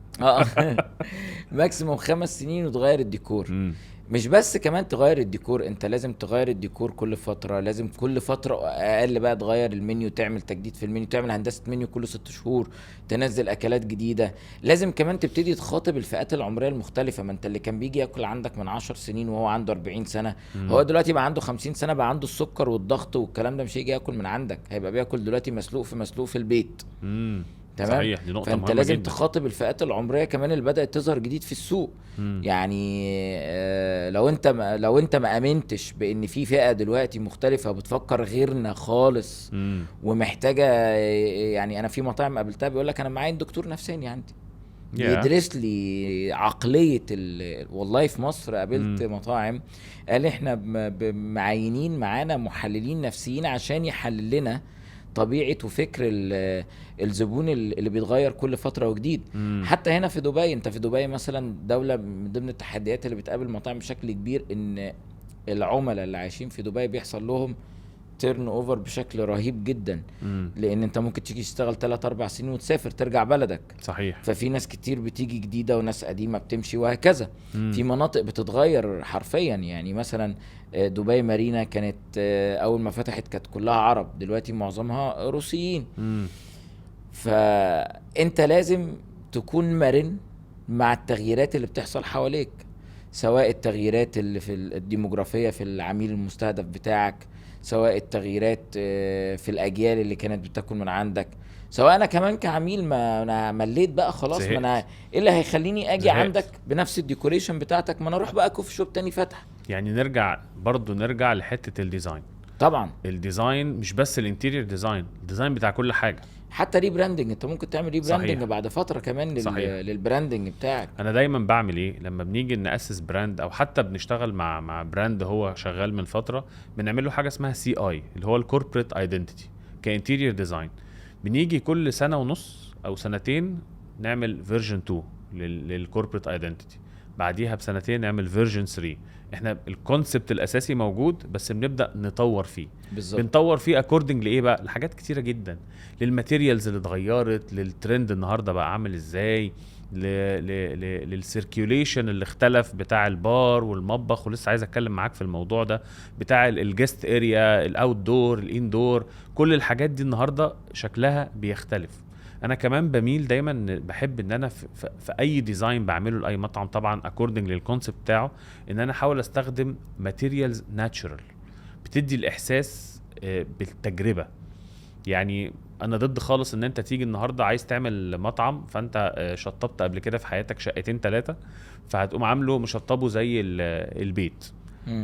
maximum 5 سنين وتغير الديكور. مش بس كمان تغير الديكور، انت لازم تغير الديكور كل فترة، لازم كل فترة اقل بقى تغير المنيو، تعمل تجديد في المنيو، تعمل هندسة منيو كل 6 شهور، تنزل اكلات جديدة. لازم كمان تبتدي تخاطب الفئات العمرية المختلفة. ما انت اللي كان بيجي ياكل عندك من 10 سنين وهو عنده 40 سنة، هو دلوقتي بقى عنده 50 سنة، بقى عنده السكر والضغط والكلام ده، مش هيجي ياكل من عندك، هيبقى بياكل دلوقتي مسلوق في مسلوق في البيت. تمام. صحيح، دي نقطة فانت مهمة لازم جدا. تخاطب الفئات العمرية كمان اللي بدأت تظهر جديد في السوق. يعني لو انت ما امنتش بان في فئة دلوقتي مختلفة بتفكر غيرنا خالص. ومحتاجة، يعني انا في مطاعم قابلتها بيقول لك انا معايا دكتور نفساني عندي بيدرس لي عقلية والله في مصر قابلت مطاعم قال احنا معينين معانا محللين نفسيين عشان يحلل لنا طبيعة وفكر الزبون اللي بيتغير كل فترة وجديد. حتى هنا في دبي، انت في دبي مثلا دولة من ضمن التحديات اللي بتقابل المطاعم بشكل كبير ان العملاء اللي عايشين في دبي بيحصل لهم turnover بشكل رهيب جدا. لان انت ممكن تيجي تشتغل 3-4 سنين وتسافر ترجع بلدك. صحيح. ففي ناس كتير بتيجي جديدة وناس قديمة بتمشي وهكذا. في مناطق بتتغير حرفيا، يعني مثلا دبي مارينا كانت اول ما فتحت كانت كلها عرب، دلوقتي معظمها روسيين. فانت لازم تكون مرن مع التغييرات اللي بتحصل حواليك، سواء التغييرات اللي في الديموغرافية في العميل المستهدف بتاعك، سواء التغييرات في الأجيال اللي كانت بتاكل من عندك، سواء أنا كمان كعميل ما أنا مليت بقى خلاص، ما أنا إيه اللي هيخليني أجي زهقت. عندك بنفس ال decoration بتاعتك، ما أنا أروح بقى coffee shop تاني فتح. يعني نرجع لحتة ال design. طبعا ال design مش بس ال interior design، ال design بتاع كل حاجة، حتى rebranding. انت ممكن تعمل rebranding بعد فترة كمان لل branding بتاعك. انا دايما بعمل ايه لما بنيجي ناسس brand او حتى بنشتغل مع brand هو شغال من فترة، بنعمل له حاجة اسمها CI اللي هو ال corporate identity ك interior design. بنيجي كل سنة ونص او سنتين نعمل version 2 لل corporate identity، بعديها بسنتين نعمل version 3. احنا ال concept الاساسي موجود بس بنبدا نطور فيه. بالظبط. بنطور فيه according لايه بقى؟ لحاجات كتيرة جدا، لل materials اللي اتغيرت، للترند النهارده بقى عامل ازاي، لل circulation اللي اختلف بتاع البار والمطبخ، ولسه عايز اتكلم معاك في الموضوع ده بتاع ال guest area، ال outdoor، ال indoor، كل الحاجات دي النهارده شكلها بيختلف. انا كمان بميل دايما، بحب ان انا في اي design بعمله لاي مطعم طبعا according لل concept بتاعه، ان انا احاول استخدم materials natural بتدي الاحساس بالتجربة. يعني انا ضد خالص ان انت تيجي النهارده عايز تعمل مطعم، فانت شطبت قبل كده في حياتك شقتين ثلاثة، فهتقوم عامله مشطبه زي البيت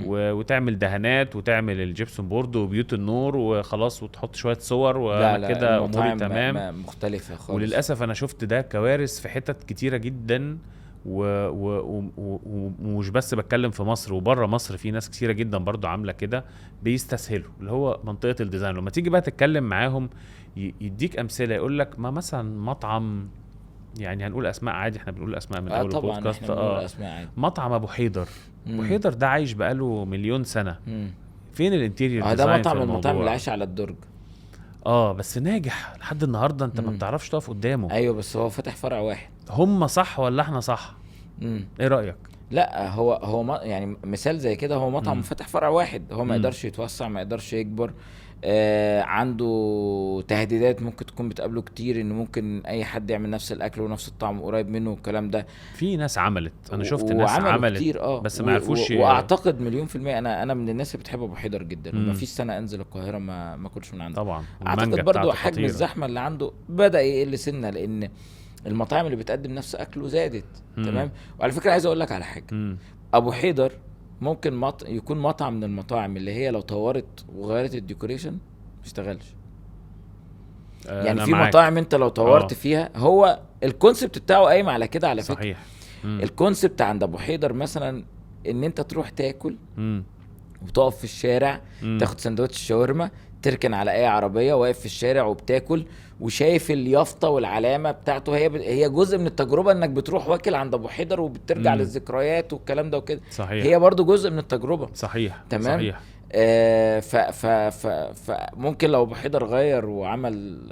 وتعمل دهانات وتعمل ال gypsum board وبيوت النور وخلاص، وتحط شوية صور وكده اموري تمام. مختلفة خالص. وللاسف انا شفت ده كوارث في حتت كتيرة جدا، ومش بس بتكلم في مصر، وبره مصر في ناس كتيرة جدا برضو عامله كده، بيستسهلوا اللي هو منطقة ال design. لما تيجي بقى تتكلم معاهم يديك امثلة، يقول لك ما مثلا مطعم، يعني هنقول اسماء عادي، احنا بنقول اسماء من اول البودكاست، مطعم ابو حيدر. ابو حيدر ده عايش بقاله مليون سنة. فين ال interior design؟ ده مطعم من المطاعم اللي عايش على الدرج، بس ناجح لحد النهارده، انت ما بتعرفش تقف قدامه. ايوه بس هو فتح فرع واحد. هم صح ولا احنا صح؟ ايه رايك؟ لا هو ما يعني مثال زي كده، هو مطعم فتح فرع واحد، هو ما يقدرش يتوسع، ما يقدرش يكبر، عنده تهديدات ممكن تكون بتقابله كتير، انه ممكن اي حد يعمل نفس الاكل ونفس الطعم قريب منه والكلام ده. في ناس عملت، انا شفت ناس عملت كتير، بس ما عرفوش. واعتقد 1,000,000% انا من الناس اللي بتحب ابو حيدر جدا، وما فيش سنة انزل القاهرة ما اكلش من عنده. طبعا اعتقد برضو حجم الزحمة اللي عنده بدا يقل سنة، لان المطاعم اللي بتقدم نفس اكله زادت. تمام. وعلى فكرة عايز اقول لك على حاجة، ابو حيدر ممكن يكون مطعم من المطاعم اللي هي لو طورت وغيرت ال decoration ما اشتغلش. يعني في مطاعم انت لو طورت فيها، هو ال concept بتاعه قايم على كده على فكرة. صحيح. ال concept عند ابو حيدر مثلا ان انت تروح تاكل وتقف في الشارع، تاخد سندوتش شاورما، تركن على اي عربية واقف في الشارع وبتاكل، وشايف اليافطه والعلامة بتاعته، هي جزء من التجربة انك بتروح واكل عند ابو حيدر وبترجع للذكريات والكلام ده وكده. صحيح. هي برضو جزء من التجربة. صحيح. تمام. صحيح. ف ف ف فممكن لو ابو حيدر غير وعمل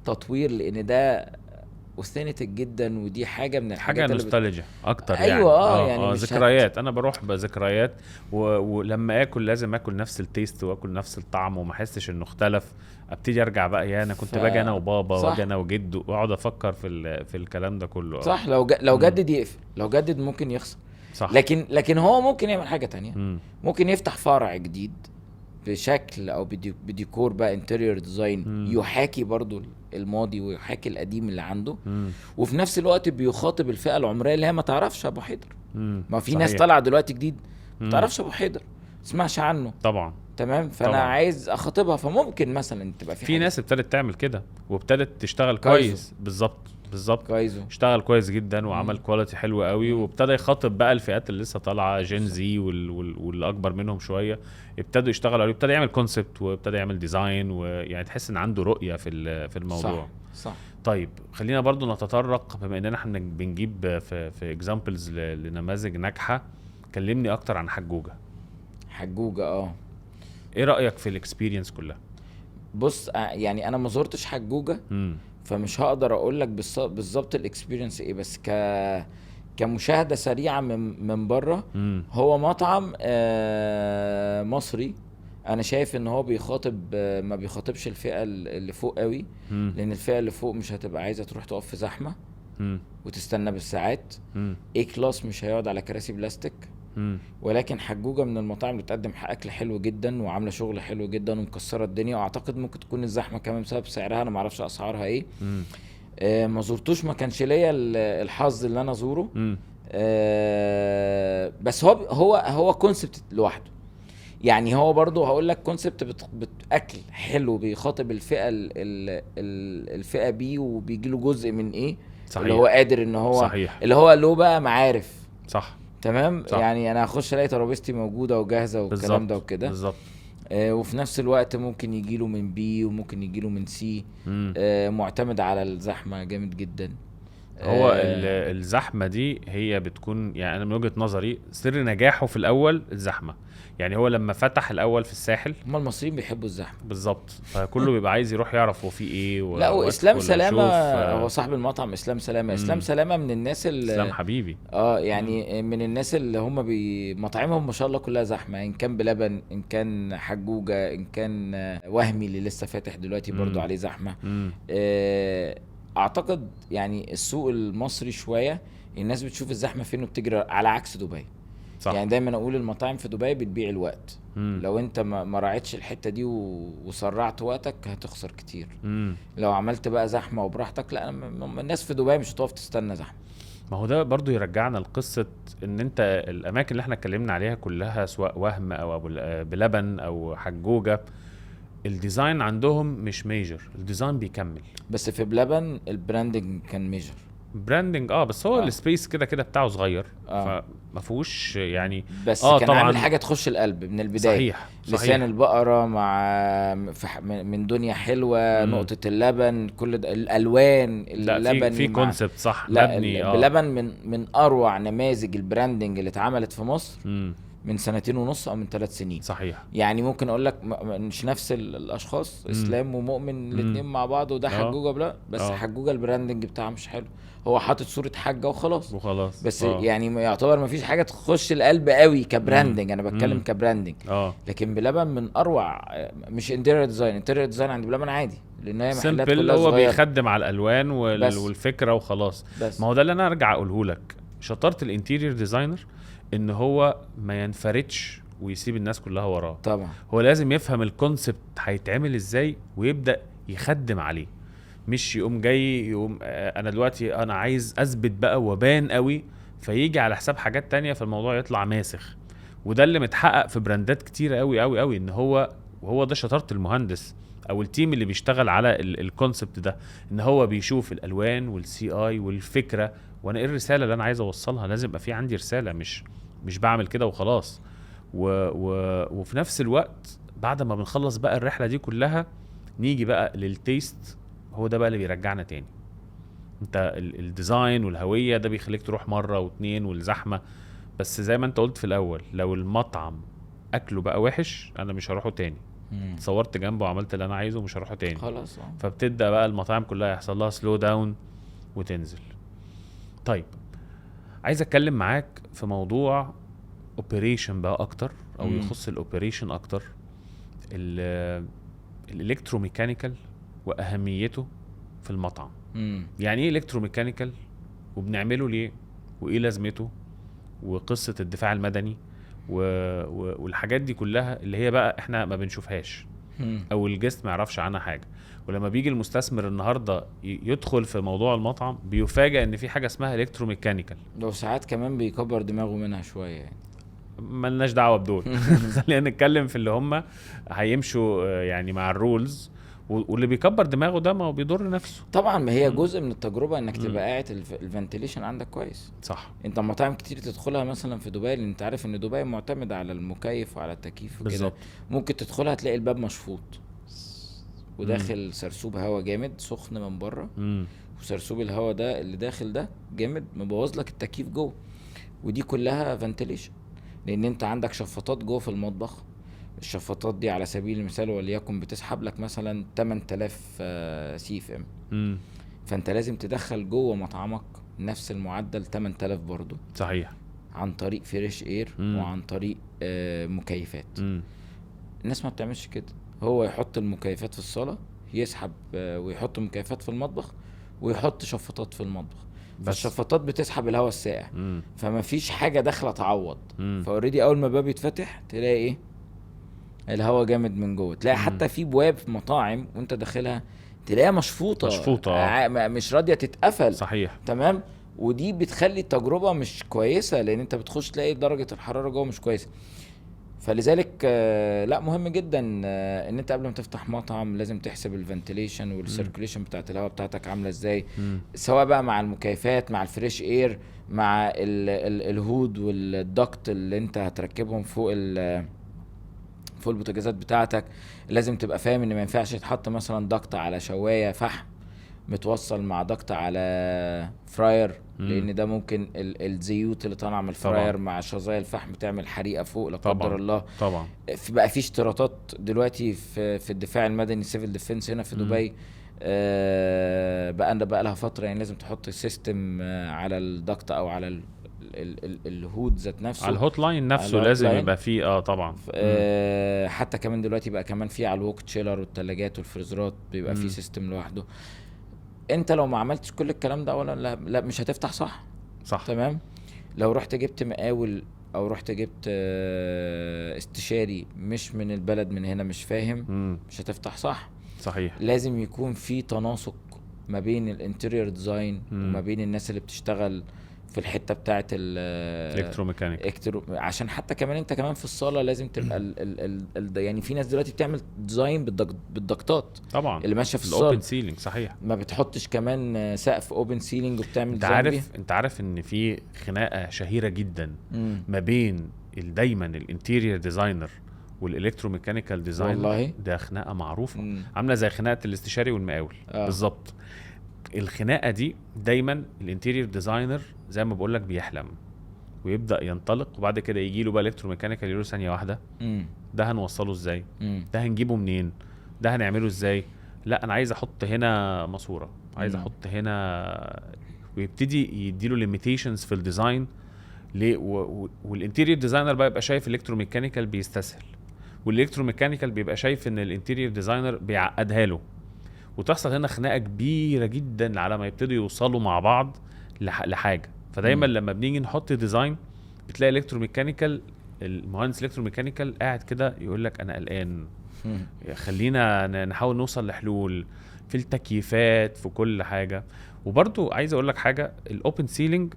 تطوير، لان ده authentic جدا، ودي حاجة من الحاجات حاجة نوستالجيا اكتر. ايوه يعني, يعني ذكريات. انا بروح بذكريات، ولما اكل لازم اكل نفس ال taste واكل نفس الطعم وما احسش انه اختلف. ابتدي ارجع بقى، يا انا كنت باجي انا وبابا واجي انا وجد، واقعد افكر في الكلام ده كله. صح. لو جدد يقفل، لو جدد ممكن يخسر. صح. لكن هو ممكن يعمل حاجة تانية. ممكن يفتح فرع جديد بشكل او بديكور بقى interior design يحاكي برضو الماضي ويحاكي القديم اللي عنده، وفي نفس الوقت بيخاطب الفئة العمرية اللي هي ما تعرفش ابو حيدر. ما في ناس طالعه دلوقتي جديد ما تعرفش ابو حيدر، ما تسمعش عنه طبعا. تمام. فانا طبعا عايز اخاطبها، فممكن مثلا تبقى في ناس ابتدت تعمل كده وابتدت تشتغل كويس. بالظبط. كايزو اشتغل كويس جدا وعمل quality حلوة قوي، وابتدى يخاطب بقى الفئات اللي لسه طالعه، Gen Z والاكبر منهم شوية، ابتدوا يشتغلوا عليه، ابتدى يعمل concept وابتدى يعمل design، ويعني تحس ان عنده رؤية في الموضوع. صح. طيب خلينا برضو نتطرق، بما اننا احنا بنجيب في examples لنماذج ناجحة، كلمني اكتر عن حجوجه. حجوجه ايه رايك في ال experience كلها؟ بص يعني انا ما زرتش حجوجه، فمش هقدر اقول لك بالظبط ال experience ايه، بس كمشاهده سريعة من بره، هو مطعم مصري. انا شايف ان هو بيخاطب، ما بيخاطبش الفئة اللي فوق قوي، لان الفئة اللي فوق مش هتبقى عايزه تروح تقف في زحمة وتستنى بالساعات. A class مش هيقعد على كراسي بلاستيك. ولكن حجوجه من المطاعم اللي بتقدم اكل حلو جدا وعامله شغل حلو جدا ومكسره الدنيا، واعتقد ممكن تكون الزحمة كمان بسبب سعرها، انا ما اعرفش اسعارها ايه. ما زرتوش، ما كانش ليا الحظ اللي انا ازوره. بس هو concept لوحده. يعني هو برضو هقول لك concept اكل حلو بيخاطب الفئة الفئة B، وبيجي له جزء من ايه. صحيح. اللي هو قادر ان هو صحيح. اللي هو له بقى معارف. صح. تمام. صح. يعني انا هخش الاقي ترابيزتي موجودة وجاهزة والكلام ده وكده. بالظبط. وفي نفس الوقت ممكن يجيله من B وممكن يجيله من C. معتمد على الزحمة جامد جدا. هو الزحمة دي هي بتكون يعني انا من وجهه نظري سر نجاحه في الاول الزحمة. يعني هو لما فتح الاول في الساحل، هم المصريين بيحبوا الزحمة بالظبط، فكله بيبقى عايز يروح يعرف هو في ايه لا، واسلام سلامه هو صاحب المطعم. اسلام سلامه، اسلام سلامه من الناس اللي اسلام حبيبي يعني من الناس اللي هم مطاعمهم ما شاء الله كلها زحمة، ان كان بلبن، ان كان حجوجه، ان كان وهمي اللي لسه فاتح دلوقتي برضو عليه زحمة. اعتقد يعني السوق المصري شوية الناس بتشوف الزحمة فين وبتجري، على عكس دبي. صح. يعني دايما اقول المطاعم في دبي بتبيع الوقت. لو انت ما راعيتش الحتة دي وسرعت وقتك هتخسر كتير. لو عملت بقى زحمة وبراحتك، لا، الناس في دبي مش هتقف تستنى زحمة. ما هو ده برضو يرجعنا لقصة ان انت الاماكن اللي احنا اتكلمنا عليها كلها، سواء وهم او ابو بلبن او حجوجه، ال design عندهم مش major، ال design بيكمل. بس في بلبن ال branding كان major. branding بس هو ال space كده كده بتاعه صغير، فما فيهوش يعني، بس كان طبعاً عامل حاجة تخش القلب من البداية. صحيح. لسان البقرة مع من دنيا حلوة، نقطة اللبن، كل ده الالوان، اللبن في concept صح مبني. بلبن من اروع نماذج ال branding اللي اتعملت في مصر. من 2.5 سنين او من 3 سنين. صحيح. يعني ممكن اقول لك مش نفس الاشخاص، اسلام ومؤمن الاثنين مع بعض، وده حجوجه بلا، بس حجوجه ال branding بتاعه مش حلو، هو حاطط صوره حاجة وخلاص بس يعني يعتبر ما فيش حاجة تخش القلب قوي ك branding. انا بتكلم ك branding. لكن بلبن من اروع، مش interior design، interior design عند بلبن عادي لان هي محلات كلها صغيرة، هو بيخدم على الالوان والفكرة وخلاص. ما هو ده اللي انا ارجع اقوله لك، شطارة ال interior designer ان هو ما ينفردش ويسيب الناس كلها وراه. طبعا هو لازم يفهم ال concept هيتعمل ازاي ويبدا يخدم عليه، مش يقوم جاي يقوم انا دلوقتي انا عايز اثبت بقى وبان قوي، فيجي على حساب حاجات تانية، فالموضوع يطلع ماسخ. وده اللي متحقق في brandات كتير قوي قوي قوي، ان هو وهو ده شطارة المهندس او ال team اللي بيشتغل على ال concept ده، ان هو بيشوف الالوان وال CI والفكرة، وانا ايه الرسالة اللي انا عايز اوصلها. لازم يبقى في عندي رسالة، مش بعمل كده وخلاص. وفي نفس الوقت بعد ما بنخلص بقى الرحلة دي كلها، نيجي بقى لل taste. هو ده بقى اللي بيرجعنا تاني. انت ال design والهوية ده بيخليك تروح مرة واتنين والزحمه، بس زي ما انت قلت في الاول، لو المطعم اكله بقى وحش انا مش هروحه تاني. صورت جنبه وعملت اللي انا عايزه، مش هروحه تاني خلاص. فبتبدا بقى المطاعم كلها يحصل لها slow down وتنزل. طيب عايز اتكلم معاك في موضوع operation بقى اكتر، او يخص ال operation اكتر، ال electromechanical واهميته في المطعم. يعني ايه electromechanical، وبنعمله ليه، وايه لازمته، وقصة الدفاع المدني والحاجات دي كلها اللي هي بقى احنا ما بنشوفهاش او ال guest ما يعرفش عنها حاجة. ولما بيجي المستثمر النهارده يدخل في موضوع المطعم بيفاجئ ان في حاجة اسمها electromechanical. لو ساعات كمان بيكبر دماغه منها شوية، يعني مالناش دعوه بدول. خلينا نتكلم في اللي هم هيمشوا يعني مع ال rules، واللي بيكبر دماغه ده ما هو بيضر نفسه طبعا. ما هي جزء من التجربة انك تبقى قاعد ال ventilation عندك كويس. صح. انت مطاعم كتير تدخلها مثلا في دبي، لان انت عارف ان دبي معتمد على المكيف وعلى التكييف وكده، ممكن تدخلها تلاقي الباب مشفوط وداخل سرسوب هواء جامد سخن من بره، وسرسوب الهواء ده اللي داخل ده جامد مبوظ لك التكييف جوه، ودي كلها ventilation، لان انت عندك شفاطات جوه في المطبخ. الشفاطات دي على سبيل المثال وليكن بتسحب لك مثلا 8000 CFM، فانت لازم تدخل جوه مطعمك نفس المعدل 8000 برضو. صحيح. عن طريق fresh air وعن طريق مكيفات. الناس ما بتعملش كده، هو يحط المكيفات في الصالة، يسحب ويحط مكيفات في المطبخ ويحط شفاطات في المطبخ، فالشفاطات بتسحب الهواء الساقع، فما فيش حاجة داخلة تعوض. ف already اول ما باب يتفتح تلاقي ايه؟ الهواء جامد من جوه. تلاقي حتى في بواب في مطاعم وانت داخلها تلاقيها مشفوطه مش راضية تتقفل. صحيح. تمام. ودي بتخلي التجربة مش كويسة، لان انت بتخش تلاقي درجه الحرارة جوه مش كويسة. فلذلك لا، مهم جدا ان انت قبل ما تفتح مطعم لازم تحسب ال ventilation وال circulation بتاعت الهواء بتاعتك عامله ازاي، سواء بقى مع المكيفات، مع ال fresh air، مع ال hood وال duct اللي انت هتركبهم فوق فوق البوتاجازات بتاعتك. لازم تبقى فاهم ان ما ينفعش يتحط مثلا duct على شوايه فحم متوصل مع duct على fryer، لان ده ممكن الزيوت اللي طالعه من ال fryer مع شظايا الفحم تعمل حريقة فوق لا قدر الله. طبعا بقى في اشتراطات دلوقتي في الدفاع المدني civil defense هنا في دبي، بقى لها فترة، يعني لازم تحط system على ال duct او على ال hood ذات نفسه، على ال hot line نفسه لازم يبقى فيه. طبعا. حتى كمان دلوقتي بقى كمان فيه على ال walk chiller والثلاجات والفريزرات بيبقى فيه system لوحده. انت لو ما عملتش كل الكلام ده اولا لا مش هتفتح صح. تمام. لو رحت جبت مقاول او رحت جبت استشاري مش من البلد من هنا مش فاهم، مش هتفتح صح. صحيح. لازم يكون في تناسق ما بين ال interior design وما بين الناس اللي بتشتغل في الحتة بتاعه ال electromechanic، عشان حتى كمان انت كمان في الصاله لازم تبقى ال يعني في ناس دلوقتي بتعمل design بال duct ات طبعا اللي ماشية في الصاله، ال open ceiling. صحيح. ما بتحطش كمان سقف open ceiling وبتعمل design. انت عارف ان في خناقه شهيرة جدا ما بين دايما ال interior designer وال electromechanical designer. والله ده خناقه معروفة. عامله زي خناقه الاستشاري والمقاول. بالظبط. الخناقة دي دايما ال interior designer زي ما بقول لك بيحلم ويبدا ينطلق، وبعد كده يجي له بقى electromechanical يقول له ثانية واحدة، ده هنوصله ازاي؟ ده هنجيبه منين؟ ده هنعمله ازاي؟ لا انا عايز احط هنا ماسوره، عايز احط هنا، ويبتدي يديله limitations في ال design ليه. وال interior designer بقى يبقى شايف electromechanical بيستسهل، وال electromechanical بيبقى شايف ان ال interior designer بيعقدها له، وتحصل هنا خناقه كبيرة جدا على ما يبتدوا يوصلوا مع بعض لحاجة. فدايما لما بنيجي نحط design بتلاقي electromechanical، المهندس electromechanical قاعد كده يقول لك انا قلقان، خلينا نحاول نوصل لحلول في التكييفات في كل حاجة. وبرده عايز اقول لك حاجة، ال open ceiling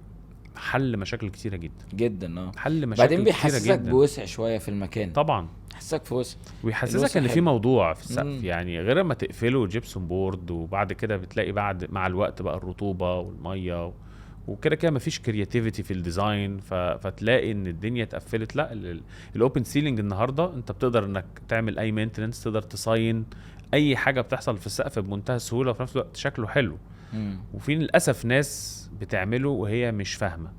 حل مشاكل كتيرة جدا جدا. حل مشاكل بعدين بيحسسك جداً. بوسع شوية في المكان. طبعا يحسسك في وسع، ويحسسك ان في موضوع في السقف، يعني غير ما تقفله gypsum board، وبعد كده بتلاقي بعد مع الوقت بقى الرطوبة والمية وكده كده مفيش creativity في ال design، فتلاقي ان الدنيا اتقفلت. لا، ال open ceiling النهارده انت بتقدر انك تعمل اي maintenance، تقدر تصين اي حاجة بتحصل في السقف بمنتهى السهولة، وفي نفس الوقت شكله حلو. وفي للاسف ناس بتعمله وهي مش فاهمه،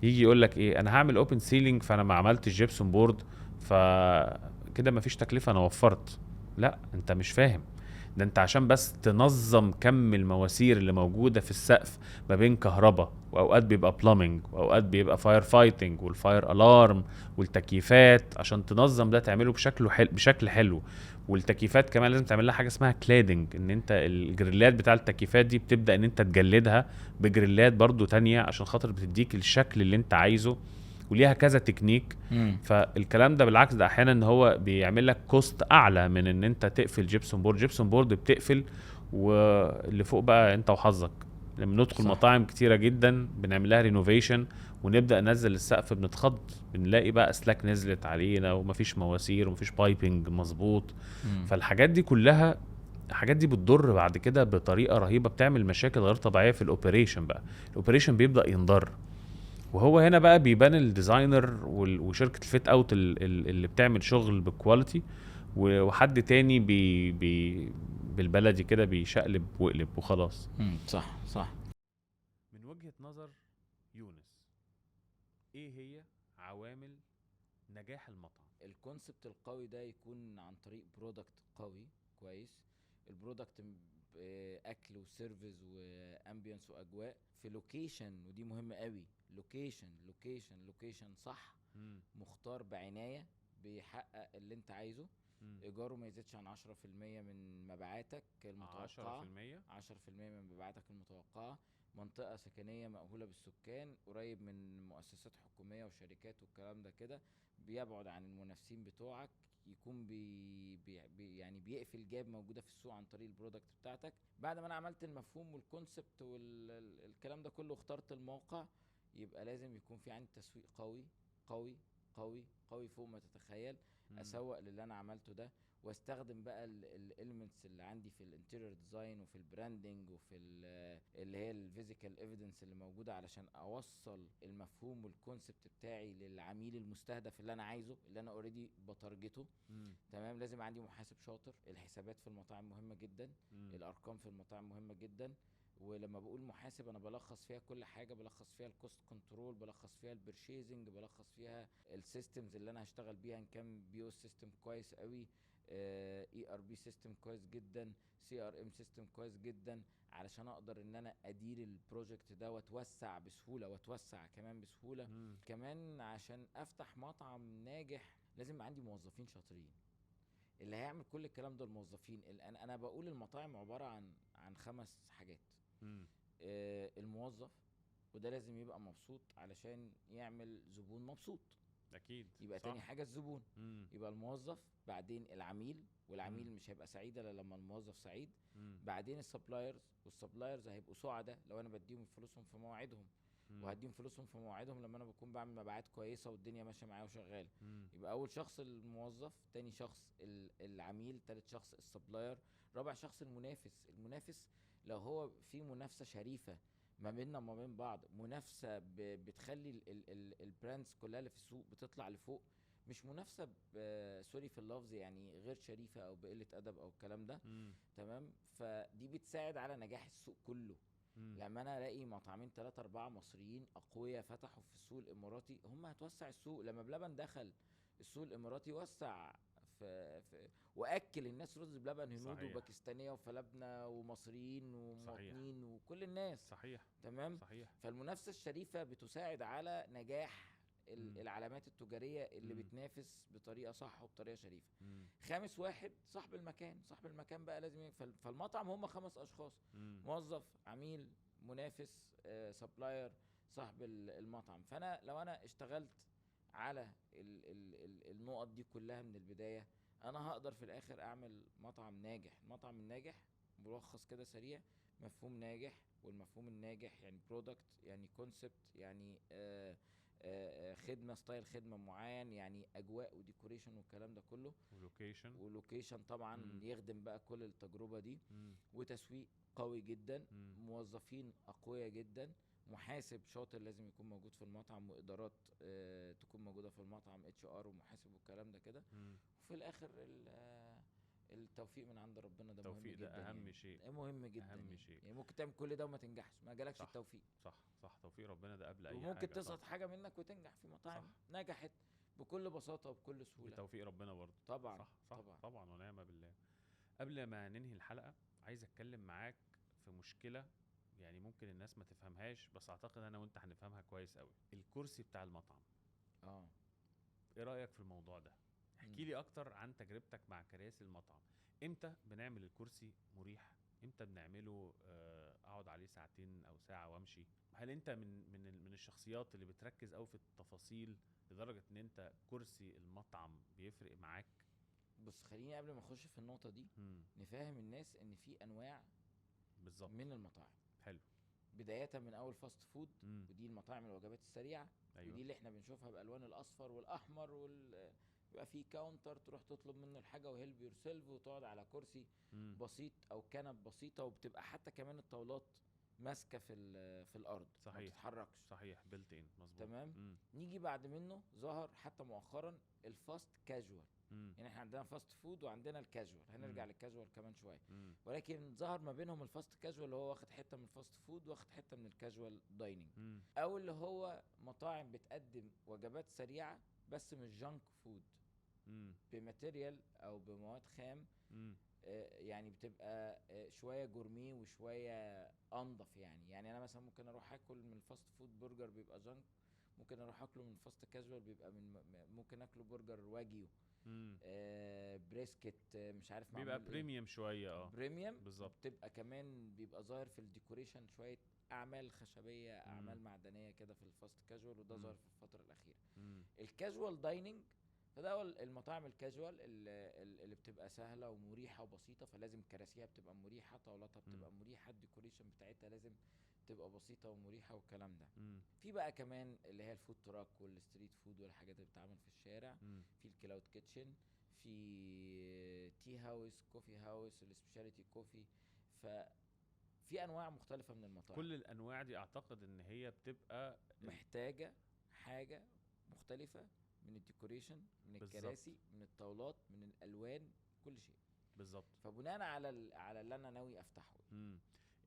يجي يقول لك ايه، انا هعمل open ceiling فانا ما عملتش gypsum board فكده مفيش تكلفة، انا وفرت. لا، انت مش فاهم ده، انت عشان بس تنظم كم المواسير اللي موجودة في السقف ما بين كهرباء، واوقات بيبقى plumbing، واوقات بيبقى fire fighting وال fire alarm والتكييفات، عشان تنظم ده تعمله بشكل حلو، بشكل حلو. والتكييفات كمان لازم تعمل لها حاجة اسمها cladding، ان انت الجريلات بتاع التكييفات دي بتبدا ان انت تجلدها بجريلات برضو تانية عشان خاطر بتديك الشكل اللي انت عايزه، وليها كذا تكنيك. فالكلام ده بالعكس، ده احيانا ان هو بيعمل لك cost اعلى من ان انت تقفل gypsum board. gypsum board بتقفل واللي فوق بقى انت وحظك. لما ندخل مطاعم كتيرة جدا بنعمل لها renovation ونبدا ننزل السقف، بنتخض، بنلاقي بقى اسلاك نزلت علينا ومفيش مواسير ومفيش piping مظبوط. فالحاجات دي كلها، الحاجات دي بتضر بعد كده بطريقة رهيبة، بتعمل مشاكل غير طبيعية في ال operation. بقى ال operation بيبدا ينضر، وهو هنا بقى بيبان ال designer وشركه ال fit out اللي بتعمل شغل بال quality، وحد تاني بي بالبلدي كده بيشقلب وقلب وخلاص. صح صح. من وجهة نظر يونس، ايه هي عوامل نجاح المطعم؟ ال concept القوي ده يكون عن طريق product قوي كويس. ال product اكل و service و ambience واجواء في location، ودي مهمة قوي. location location location صح، مختار بعناية، بيحقق اللي انت عايزه. ايجارة ما يزيدش عن 10% من مبيعاتك المتوقعة. 10% من مبيعاتك المتوقعة. منطقة سكنية مأهوله بالسكان، قريب من مؤسسات حكومية وشركات والكلام ده كده، بيبعد عن المنافسين بتوعك، يكون بي بي يعني بيقفل gap موجودة في السوق عن طريق ال product بتاعتك. بعد ما انا عملت المفهوم وال concept والكلام ده كله، اخترت الموقع، يبقى لازم يكون في عندي تسويق قوي قوي قوي قوي فوق ما تتخيل. اسوق للي انا عملته ده، واستخدم بقى ال elements اللي عندي في ال interior design وفي ال branding وفي اللي هي ال physical evidence اللي موجودة، علشان اوصل المفهوم وال concept بتاعي للعميل المستهدف اللي انا عايزه، اللي انا already ب target ه. تمام. لازم عندي محاسب شاطر. الحسابات في المطاعم مهمة جدا. الارقام في المطاعم مهمة جدا. ولما بقول محاسب انا بلخص فيها كل حاجة، بلخص فيها ال cost control، بلخص فيها ال purchasing، بلخص فيها ال systems اللي انا هشتغل بيها، ان كان POS system كويس قوي، ERP system كويس جدا، CRM system كويس جدا، علشان اقدر ان انا ادير ال project ده واتوسع بسهولة، واتوسع كمان بسهولة. كمان عشان افتح مطعم ناجح لازم عندي موظفين شاطرين. اللي هيعمل كل الكلام ده الموظفين. انا بقول المطاعم عبارة عن 5 حاجات. الموظف، وده لازم يبقى مبسوط علشان يعمل زبون مبسوط. اكيد. يبقى صح. تاني حاجة الزبون. يبقى الموظف، بعدين العميل، والعميل مش هيبقى سعيد الا لما الموظف سعيد. بعدين ال suppliers، وال suppliers هيبقوا سعداء لو انا بديهم فلوسهم في مواعيدهم، وهديهم فلوسهم في مواعيدهم لما انا بكون بعمل مبيعات كويسة والدنيا ماشية معايا وشغالة. يبقى اول شخص الموظف، تاني شخص العميل، تالت شخص ال supplier، رابع شخص المنافس. المنافس لو هو في منافسه شريفه ما بيننا وما بين بعض، منافسه بتخلي ال brands كلها اللي في السوق بتطلع لفوق، مش منافسه sorry في اللفظ يعني غير شريفه او بقلة ادب او الكلام ده. تمام. فدي بتساعد على نجاح السوق كله. لما انا الاقي مطعمين 3 4 مصريين اقوياء فتحوا في السوق الاماراتي، هم هتوسع السوق. لما بلبن دخل السوق الاماراتي وسع في واكل الناس رز بلبن، هنود وباكستانيه وفلبنه ومصريين ومواطنين وكل الناس. صحيح. تمام. صحيح. فالمنافسه الشريفة بتساعد على نجاح العلامات التجارية اللي بتنافس بطريقة صح وبطريقة شريفه. خامس واحد صاحب المكان. صاحب المكان بقى لازم فالمطعم هم 5 اشخاص: موظف، عميل، منافس، supplier، صاحب المطعم. فانا لو انا اشتغلت على النقط دي كلها من البداية، انا هقدر في الاخر اعمل مطعم ناجح. المطعم الناجح ملخص كده سريع: مفهوم ناجح، والمفهوم الناجح يعني product، يعني concept، يعني خدمة، style خدمة معين، يعني اجواء و decoration والكلام ده كله، و location طبعا يخدم بقى كل التجربة دي، وتسويق قوي جدا، موظفين اقوياء جدا، محاسب شاطر لازم يكون موجود في المطعم، وادارات تكون موجودة في المطعم، HR ومحاسب والكلام ده كده. وفي الاخر التوفيق من عند ربنا، ده مهم جدا. ده اهم يعني شيء، مهم جدا، اهم يعني. شيء يعني ممكن تعمل كل ده وما تنجحش، ما جالكش التوفيق. صح صح، توفيق ربنا ده قبل اي حاجة. وممكن تسقط حاجة منك وتنجح في مطاعم نجحت بكل بساطة وبكل سهولة بتوفيق ربنا برضه. طبعا. صح صح، طبعا طبعا، ونعم بالله. قبل ما ننهي الحلقة عايز اتكلم معاك في مشكلة يعني ممكن الناس ما تفهمهاش، بس اعتقد انا وانت هنفهمها كويس قوي. الكرسي بتاع المطعم، ايه رايك في الموضوع ده؟ احكي لي اكتر عن تجربتك مع كراسي المطعم. امتى بنعمل الكرسي مريح؟ امتى بنعمله اقعد عليه ساعتين او ساعة وامشي؟ هل انت من الشخصيات اللي بتركز قوي في التفاصيل لدرجة ان انت كرسي المطعم بيفرق معاك؟ بص، خليني قبل ما اخش في النقطة دي نفهم الناس ان في انواع بالظبط من المطاعم. حلو. بداية من اول fast food، ودي المطاعم الوجبات السريعة. أيوة. ودي اللي احنا بنشوفها بالوان الاصفر والاحمر بيبقى فيه counter تروح تطلب منه الحاجة و help yourself، وتقعد على كرسي بسيط او كنب بسيطة، وبتبقى حتى كمان الطاولات ماسكه في الارض. صحيح. ما بتتحركش. صحيح، built in. مظبوط. تمام. نيجي بعد منه ظهر حتى مؤخرا ال fast casual. يعني احنا عندنا fast food وعندنا الكاجوال، هنرجع للكاجوال كمان شوية. ولكن ظهر ما بينهم ال fast casual اللي هو واخد حتة من ال fast food واخد حتة من ال casual dining، او اللي هو مطاعم بتقدم وجبات سريعة بس مش junk food، ب material او بمواد خام، يعني بتبقى شوية gourmet وشوية انضف. يعني انا مثلا ممكن اروح اكل من ال fast food برجر بيبقى junk، ممكن اروح اكله من fast casual بيبقى من ممكن اكله برجر واجيو، brisket، مش عارف بيبقى premium شوية. premium بالظبط. بتبقى كمان بيبقى ظاهر في ال decoration شوية اعمال خشبيه، اعمال معدنية كده في ال fast casual، وده ظهر في الفترة الاخيرة. ال casual dining فده هو المطاعم الكاجوال اللي بتبقى سهلة ومريحه وبسيطة، فلازم كراسيها بتبقى مريحه، طاولاتها بتبقى مريحه، ال decoration بتاعتها لازم تبقى بسيطة ومريحه والكلام ده. في بقى كمان اللي هي ال food truck وال street food والحاجات اللي بتتعمل في الشارع، في ال cloud kitchen، في tea house، coffee house، ال specialty coffee. ففي انواع مختلفة من المطاعم. كل الانواع دي اعتقد ان هي بتبقى محتاجه حاجة مختلفة من ال decoration، من الكراسي، من الطاولات، من الالوان، كل شيء. بالظبط. فبناء على اللي انا ناوي افتحه.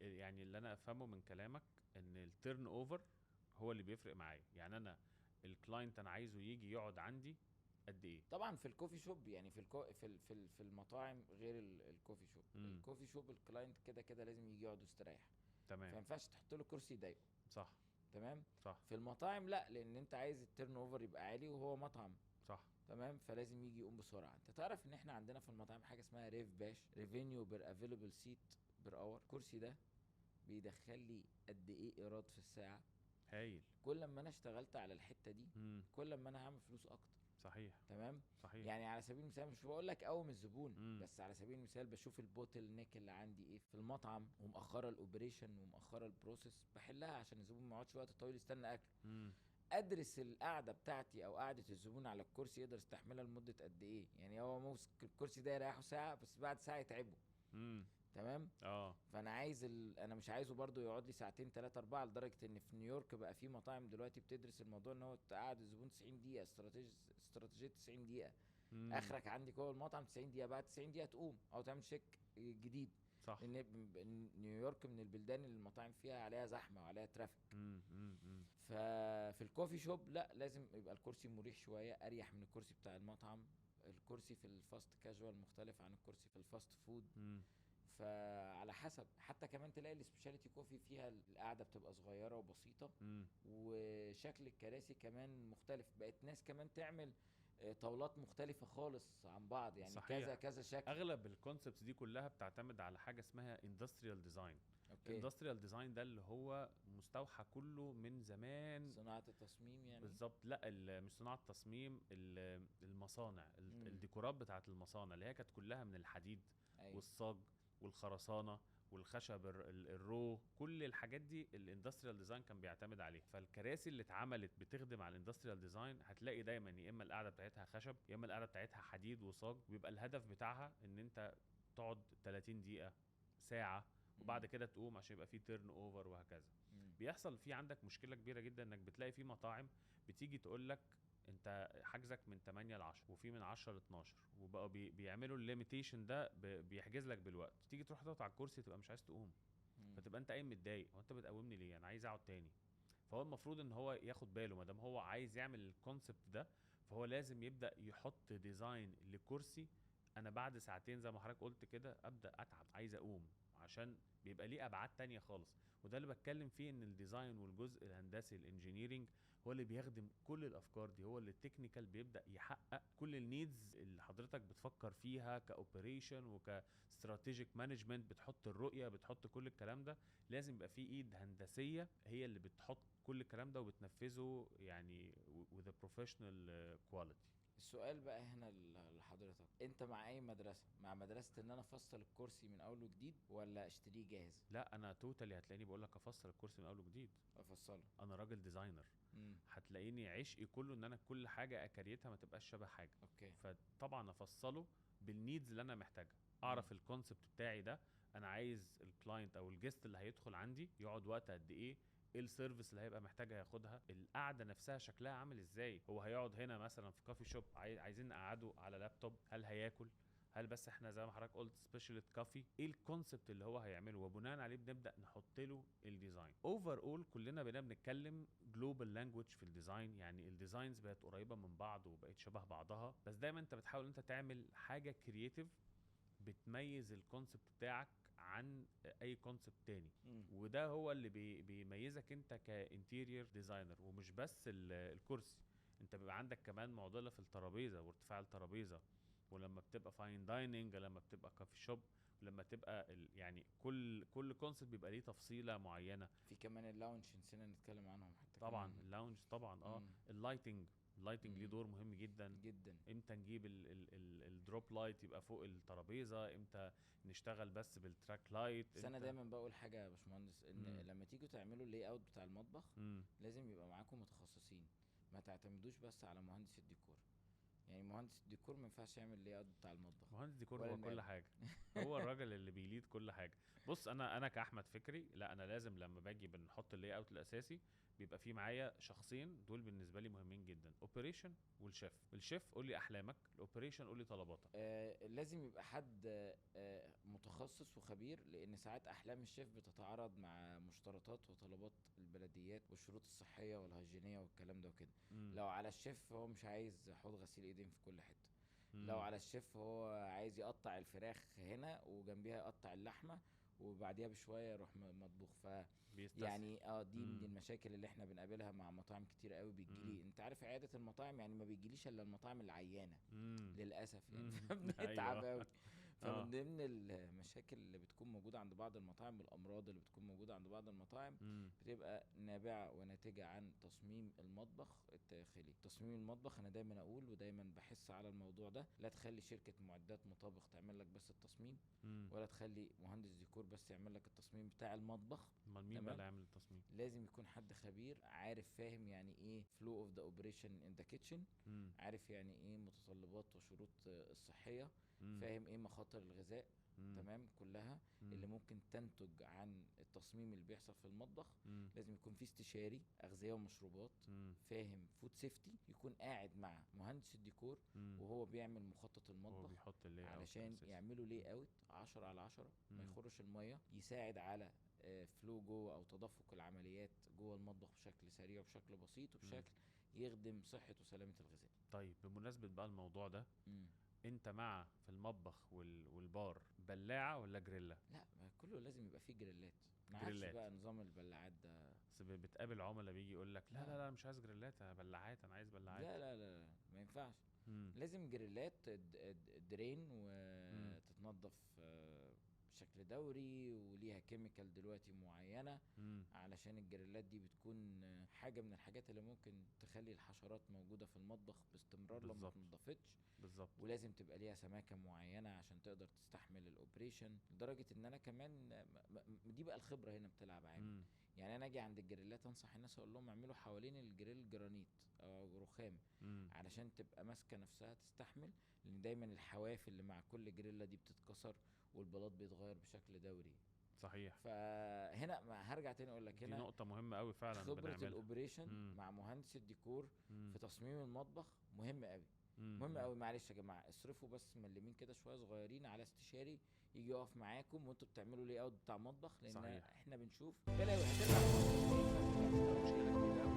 يعني اللي انا افهمه من كلامك ان ال turnover هو اللي بيفرق معايا. يعني انا ال client انا عايزه يجي يقعد عندي قد ايه؟ طبعا في ال coffee shop، يعني في الكو في ال في, في المطاعم غير ال coffee shop. ال coffee shop ال client كده كده لازم يجي يقعد يستريح. تمام. فما ينفعش تحط له كرسي يضايقه. صح. تمام. صح. في المطاعم لا، لان انت عايز ال turnover يبقى عالي وهو مطعم. صح. تمام. فلازم يجي يقوم بسرعة. انت تعرف ان احنا عندنا في المطاعم حاجة اسمها RevPASH، revenue per available seat per hour. الكرسي ده بيدخل لي قد ايه ايراد في الساعة؟ هايل. كل ما انا اشتغلت على الحتة دي كل ما انا هعمل فلوس اكتر. صحيح. تمام. صحيح. يعني على سبيل المثال، مش بقول لك اقوم الزبون، بس على سبيل المثال بشوف ال bottleneck اللي عندي ايه في المطعم، ومأخره ال operation ومأخره ال process، بحلها عشان الزبون ما يقعدش وقت طويل يستنى اكله. ادرس القعدة بتاعتي او قعدة الزبون على الكرسي يقدر يستحملها لمدة قد ايه. يعني هو ممسك الكرسي ده يريحه ساعة، بس بعد ساعة يتعبه. تمام. فانا عايز انا مش عايزه برضو يقعد لي ساعتين 3 4، لدرجة ان في نيويورك بقى في مطاعم دلوقتي بتدرس الموضوع ان هو تقعد الزبون 90 دقيقة، استراتيجية 90 دقيقة. اخرك عندي جوه المطعم 90 دقيقة، بعد 90 دقيقة تقوم او تعمل check جديد. صح. لان نيويورك من البلدان اللي المطاعم فيها عليها زحمة وعليها traffic. ففي ال coffee shop لا، لازم يبقى الكرسي مريح شوية، اريح من الكرسي بتاع المطعم. الكرسي في ال fast casual مختلف عن الكرسي في ال fast food. فعلى حسب. حتى كمان تلاقي ال specialty coffee فيها القعدة بتبقى صغيرة وبسيطة، وشكل الكراسي كمان مختلف. بقت ناس كمان تعمل طاولات مختلفة خالص عن بعض، يعني صحيح. كذا كذا شكل. اغلب ال concepts دي كلها بتعتمد على حاجة اسمها industrial design. okay. industrial design ده اللي هو مستوحى كله من زمان، صناعة التصميم يعني. بالظبط. لا، مش صناعة التصميم، المصانع، الديكورات بتاعه المصانع اللي هي كانت كلها من الحديد. أيوة. والصاج والخرسانه والخشب ال raw، كل الحاجات دي ال industrial design كان بيعتمد عليها. فالكراسي اللي اتعملت بتخدم على ال industrial design هتلاقي دايما يا اما القعدة بتاعتها خشب، يا اما القعدة بتاعتها حديد وصاج، ويبقى الهدف بتاعها ان انت تقعد 30 دقيقة، ساعة، وبعد كده تقوم عشان يبقى في turnover وهكذا. بيحصل في عندك مشكلة كبيرة جدا، انك بتلاقي في مطاعم بتيجي تقول لك انت حجزك من 8 ل 10، وفي من 10 ل 12، وبقوا بيعملوا ال limitation ده، بيحجز لك بالوقت. تيجي تروح تقعد على الكرسي تبقى مش عايز تقوم، فتبقى انت قايم متضايق، هو انت بتقومني ليه؟ انا عايز اقعد تاني. فهو المفروض ان هو ياخد باله، ما دام هو عايز يعمل ال concept ده فهو لازم يبدا يحط design لكرسي انا بعد ساعتين زي ما حضرتك قلت كده ابدا اتعب، عايز اقوم، عشان بيبقى ليه ابعاد تانية خالص. وده اللي بتكلم فيه، ان ال design والجزء الهندسي ال engineering هو اللي بيخدم كل الافكار دي، هو اللي ال technical بيبدا يحقق كل ال needs اللي حضرتك بتفكر فيها ك operation وك strategic management. بتحط الرؤية، بتحط كل الكلام ده، لازم يبقى فيه ايد هندسية هي اللي بتحط كل الكلام ده وبتنفذه، يعني with a professional quality. السؤال بقى هنا لحضرتك، انت مع اي مدرسه؟ مع مدرسه ان انا افصل الكرسي من اول وجديد، ولا اشتريه جاهز؟ لا، انا totally هتلاقيني بقول لك افصل الكرسي من اول وجديد. افصله. انا راجل designer. هتلاقيني عشقي كله ان انا كل حاجة ا create ها ما تبقاش شبه حاجة. okay. فطبعا افصله بال needs اللي انا محتاجها، اعرف ال concept بتاعي ده، انا عايز ال client او ال guest اللي هيدخل عندي يقعد وقت قد ايه، ايه ال service اللي هيبقى محتاجها ياخدها، القعدة نفسها شكلها عامل ازاي، هو هيقعد هنا مثلا في coffee shop عايزين نقعده على لابتوب، هل هياكل، هل بس احنا زي ما حضرتك قلت special coffee، ايه ال concept اللي هو هيعمله، وبناء عليه بنبدا نحط له ال design. overall كلنا بقينا بنتكلم global language في ال design، يعني ال designs بقت قريبه من بعض وبقت شبه بعضها، بس دايما انت بتحاول انت تعمل حاجة creative بتميز ال concept بتاعك عن اي concept تاني. وده هو اللي بيميزك انت ك interior designer. ومش بس الكرسي، انت بيبقى عندك كمان معضلة في الترابيزة وارتفاع الترابيزة، ولما بتبقى fine dining، لما بتبقى coffee shop، ولما تبقى يعني كل concept بيبقى ليه تفصيله معينة. في كمان ال lounge نسينا نتكلم عنهم حتى. طبعا ال lounge طبعا، ال lighting، ال lighting ليه دور مهم جدا جدا. امتى نجيب ال drop light يبقى فوق الترابيزة، امتى نشتغل بس بال track light. بس انا دايما بقول حاجة يا باشمهندس، ان لما تيجوا تعملوا ال layout بتاع المطبخ لازم يبقى معاكم متخصصين، ما تعتمدوش بس على مهندس الديكور. يعني مهندس الديكور ما ينفعش يعمل layout بتاع المطبخ. مهندس ديكور ولا هو كل المقاول. حاجه، هو الراجل اللي بي lead كل حاجه. بص، انا كاحمد فكري، لا انا لازم لما باجي بنحط ال layout الاساسي بيبقى في معايا شخصين، دول بالنسبة لي مهمين جدا، operation والشيف. الشيف قول لي احلامك، ال operation قول لي طلباتك. لازم يبقى حد متخصص وخبير، لان ساعات احلام الشيف بتتعارض مع مشترطات وطلبات البلديات والشروط الصحية والهيجينيه والكلام ده وكده. لو على الشيف هو مش عايز حوض غسيل ايدين في كل حته. لو على الشيف هو عايز يقطع الفراخ هنا وجنبيها يقطع اللحمة وبعديها بشوية يروح مطبوخ، ف بيستسهل. يعني دي من مم. المشاكل اللي احنا بنقابلها مع مطاعم كتير قوي. بتجيلي، انت عارف عيادة المطاعم يعني ما بيجيليش الا المطاعم العيانه للاسف يعني. فبنتعب قوي. فمن ضمن المشاكل اللي بتكون موجودة عند بعض المطاعم والامراض اللي بتكون موجودة عند بعض المطاعم بتبقى نابعة وناتجه عن تصميم المطبخ الداخلي. تصميم المطبخ انا دايما اقول ودايما بحس على الموضوع ده، لا تخلي شركة معدات مطابخ تعمل لك بس التصميم، ولا تخلي مهندس ديكور بس يعمل لك التصميم بتاع المطبخ. امال مين بقى تمام؟ اللي هيعمل التصميم؟ لازم يكون حد خبير، عارف فاهم يعني ايه flow of the operation in the kitchen، عارف يعني ايه متطلبات وشروط الصحيه، فاهم ايه مخاطر الغذاء، تمام، كلها اللي ممكن تنتج عن التصميم اللي بيحصل في المطبخ. لازم يكون في استشاري اغذيه ومشروبات فاهم food safety، يكون قاعد مع مهندس الديكور وهو بيعمل مخطط هو المطبخ بيحط ال layout علشان الأساسي. يعملوا layout 10 على 10، ما يخرش الميه، يساعد على flow جوه او تدفق العمليات جوه المطبخ بشكل سريع وبشكل بسيط وبشكل يخدم صحة وسلامه الغذاء. طيب، بمناسبة بقى الموضوع ده، انت مع في المطبخ والبار بلاعه ولا جريلا؟ لا، ما كله لازم يبقى فيه جريلات، ما عادش جريلات. بقى نظام البلاعات ده. بس بتقابل عملاء بيجي يقول لك لا لا لا، مش عايز جريلات، انا بلاعات، انا عايز بلاعات. لا لا لا، لا، ما ينفعش. لازم جريلات drain وتتنظف بشكل دوري، وليها chemical دلوقتي معينه، علشان الجريلات دي بتكون حاجة من الحاجات اللي ممكن تخلي الحشرات موجودة في المطبخ باستمرار لو ما اتنضفتش. ولازم تبقى ليها سماكه معينة عشان تقدر تستحمل ال operation، لدرجة ان انا كمان دي بقى الخبرة هنا بتلعب عامل. يعني انا اجي عند الجريلات انصح الناس، اقول لهم اعملوا حوالين الجريل جرانيت او رخام علشان تبقى ماسكه نفسها تستحمل، لان دايما الحواف اللي مع كل جريلا دي بتتكسر والبلاط بيتغير بشكل دوري. فهنا ما هرجع تاني اقول لك دي هنا نقطة مهمة قوي فعلا خبره بنعملها. ال operation مع مهندس الديكور في تصميم المطبخ مهم قوي. مهم قوي. معلش يا جماعه، اصرفوا بس ملمين كده شوية صغيرين على استشاري يجي يقف معاكم وانتوا بتعملوا layout بتاع مطبخ، لان احنا بنشوف بلاوي. هترجع مشكلة كبيرة قوي.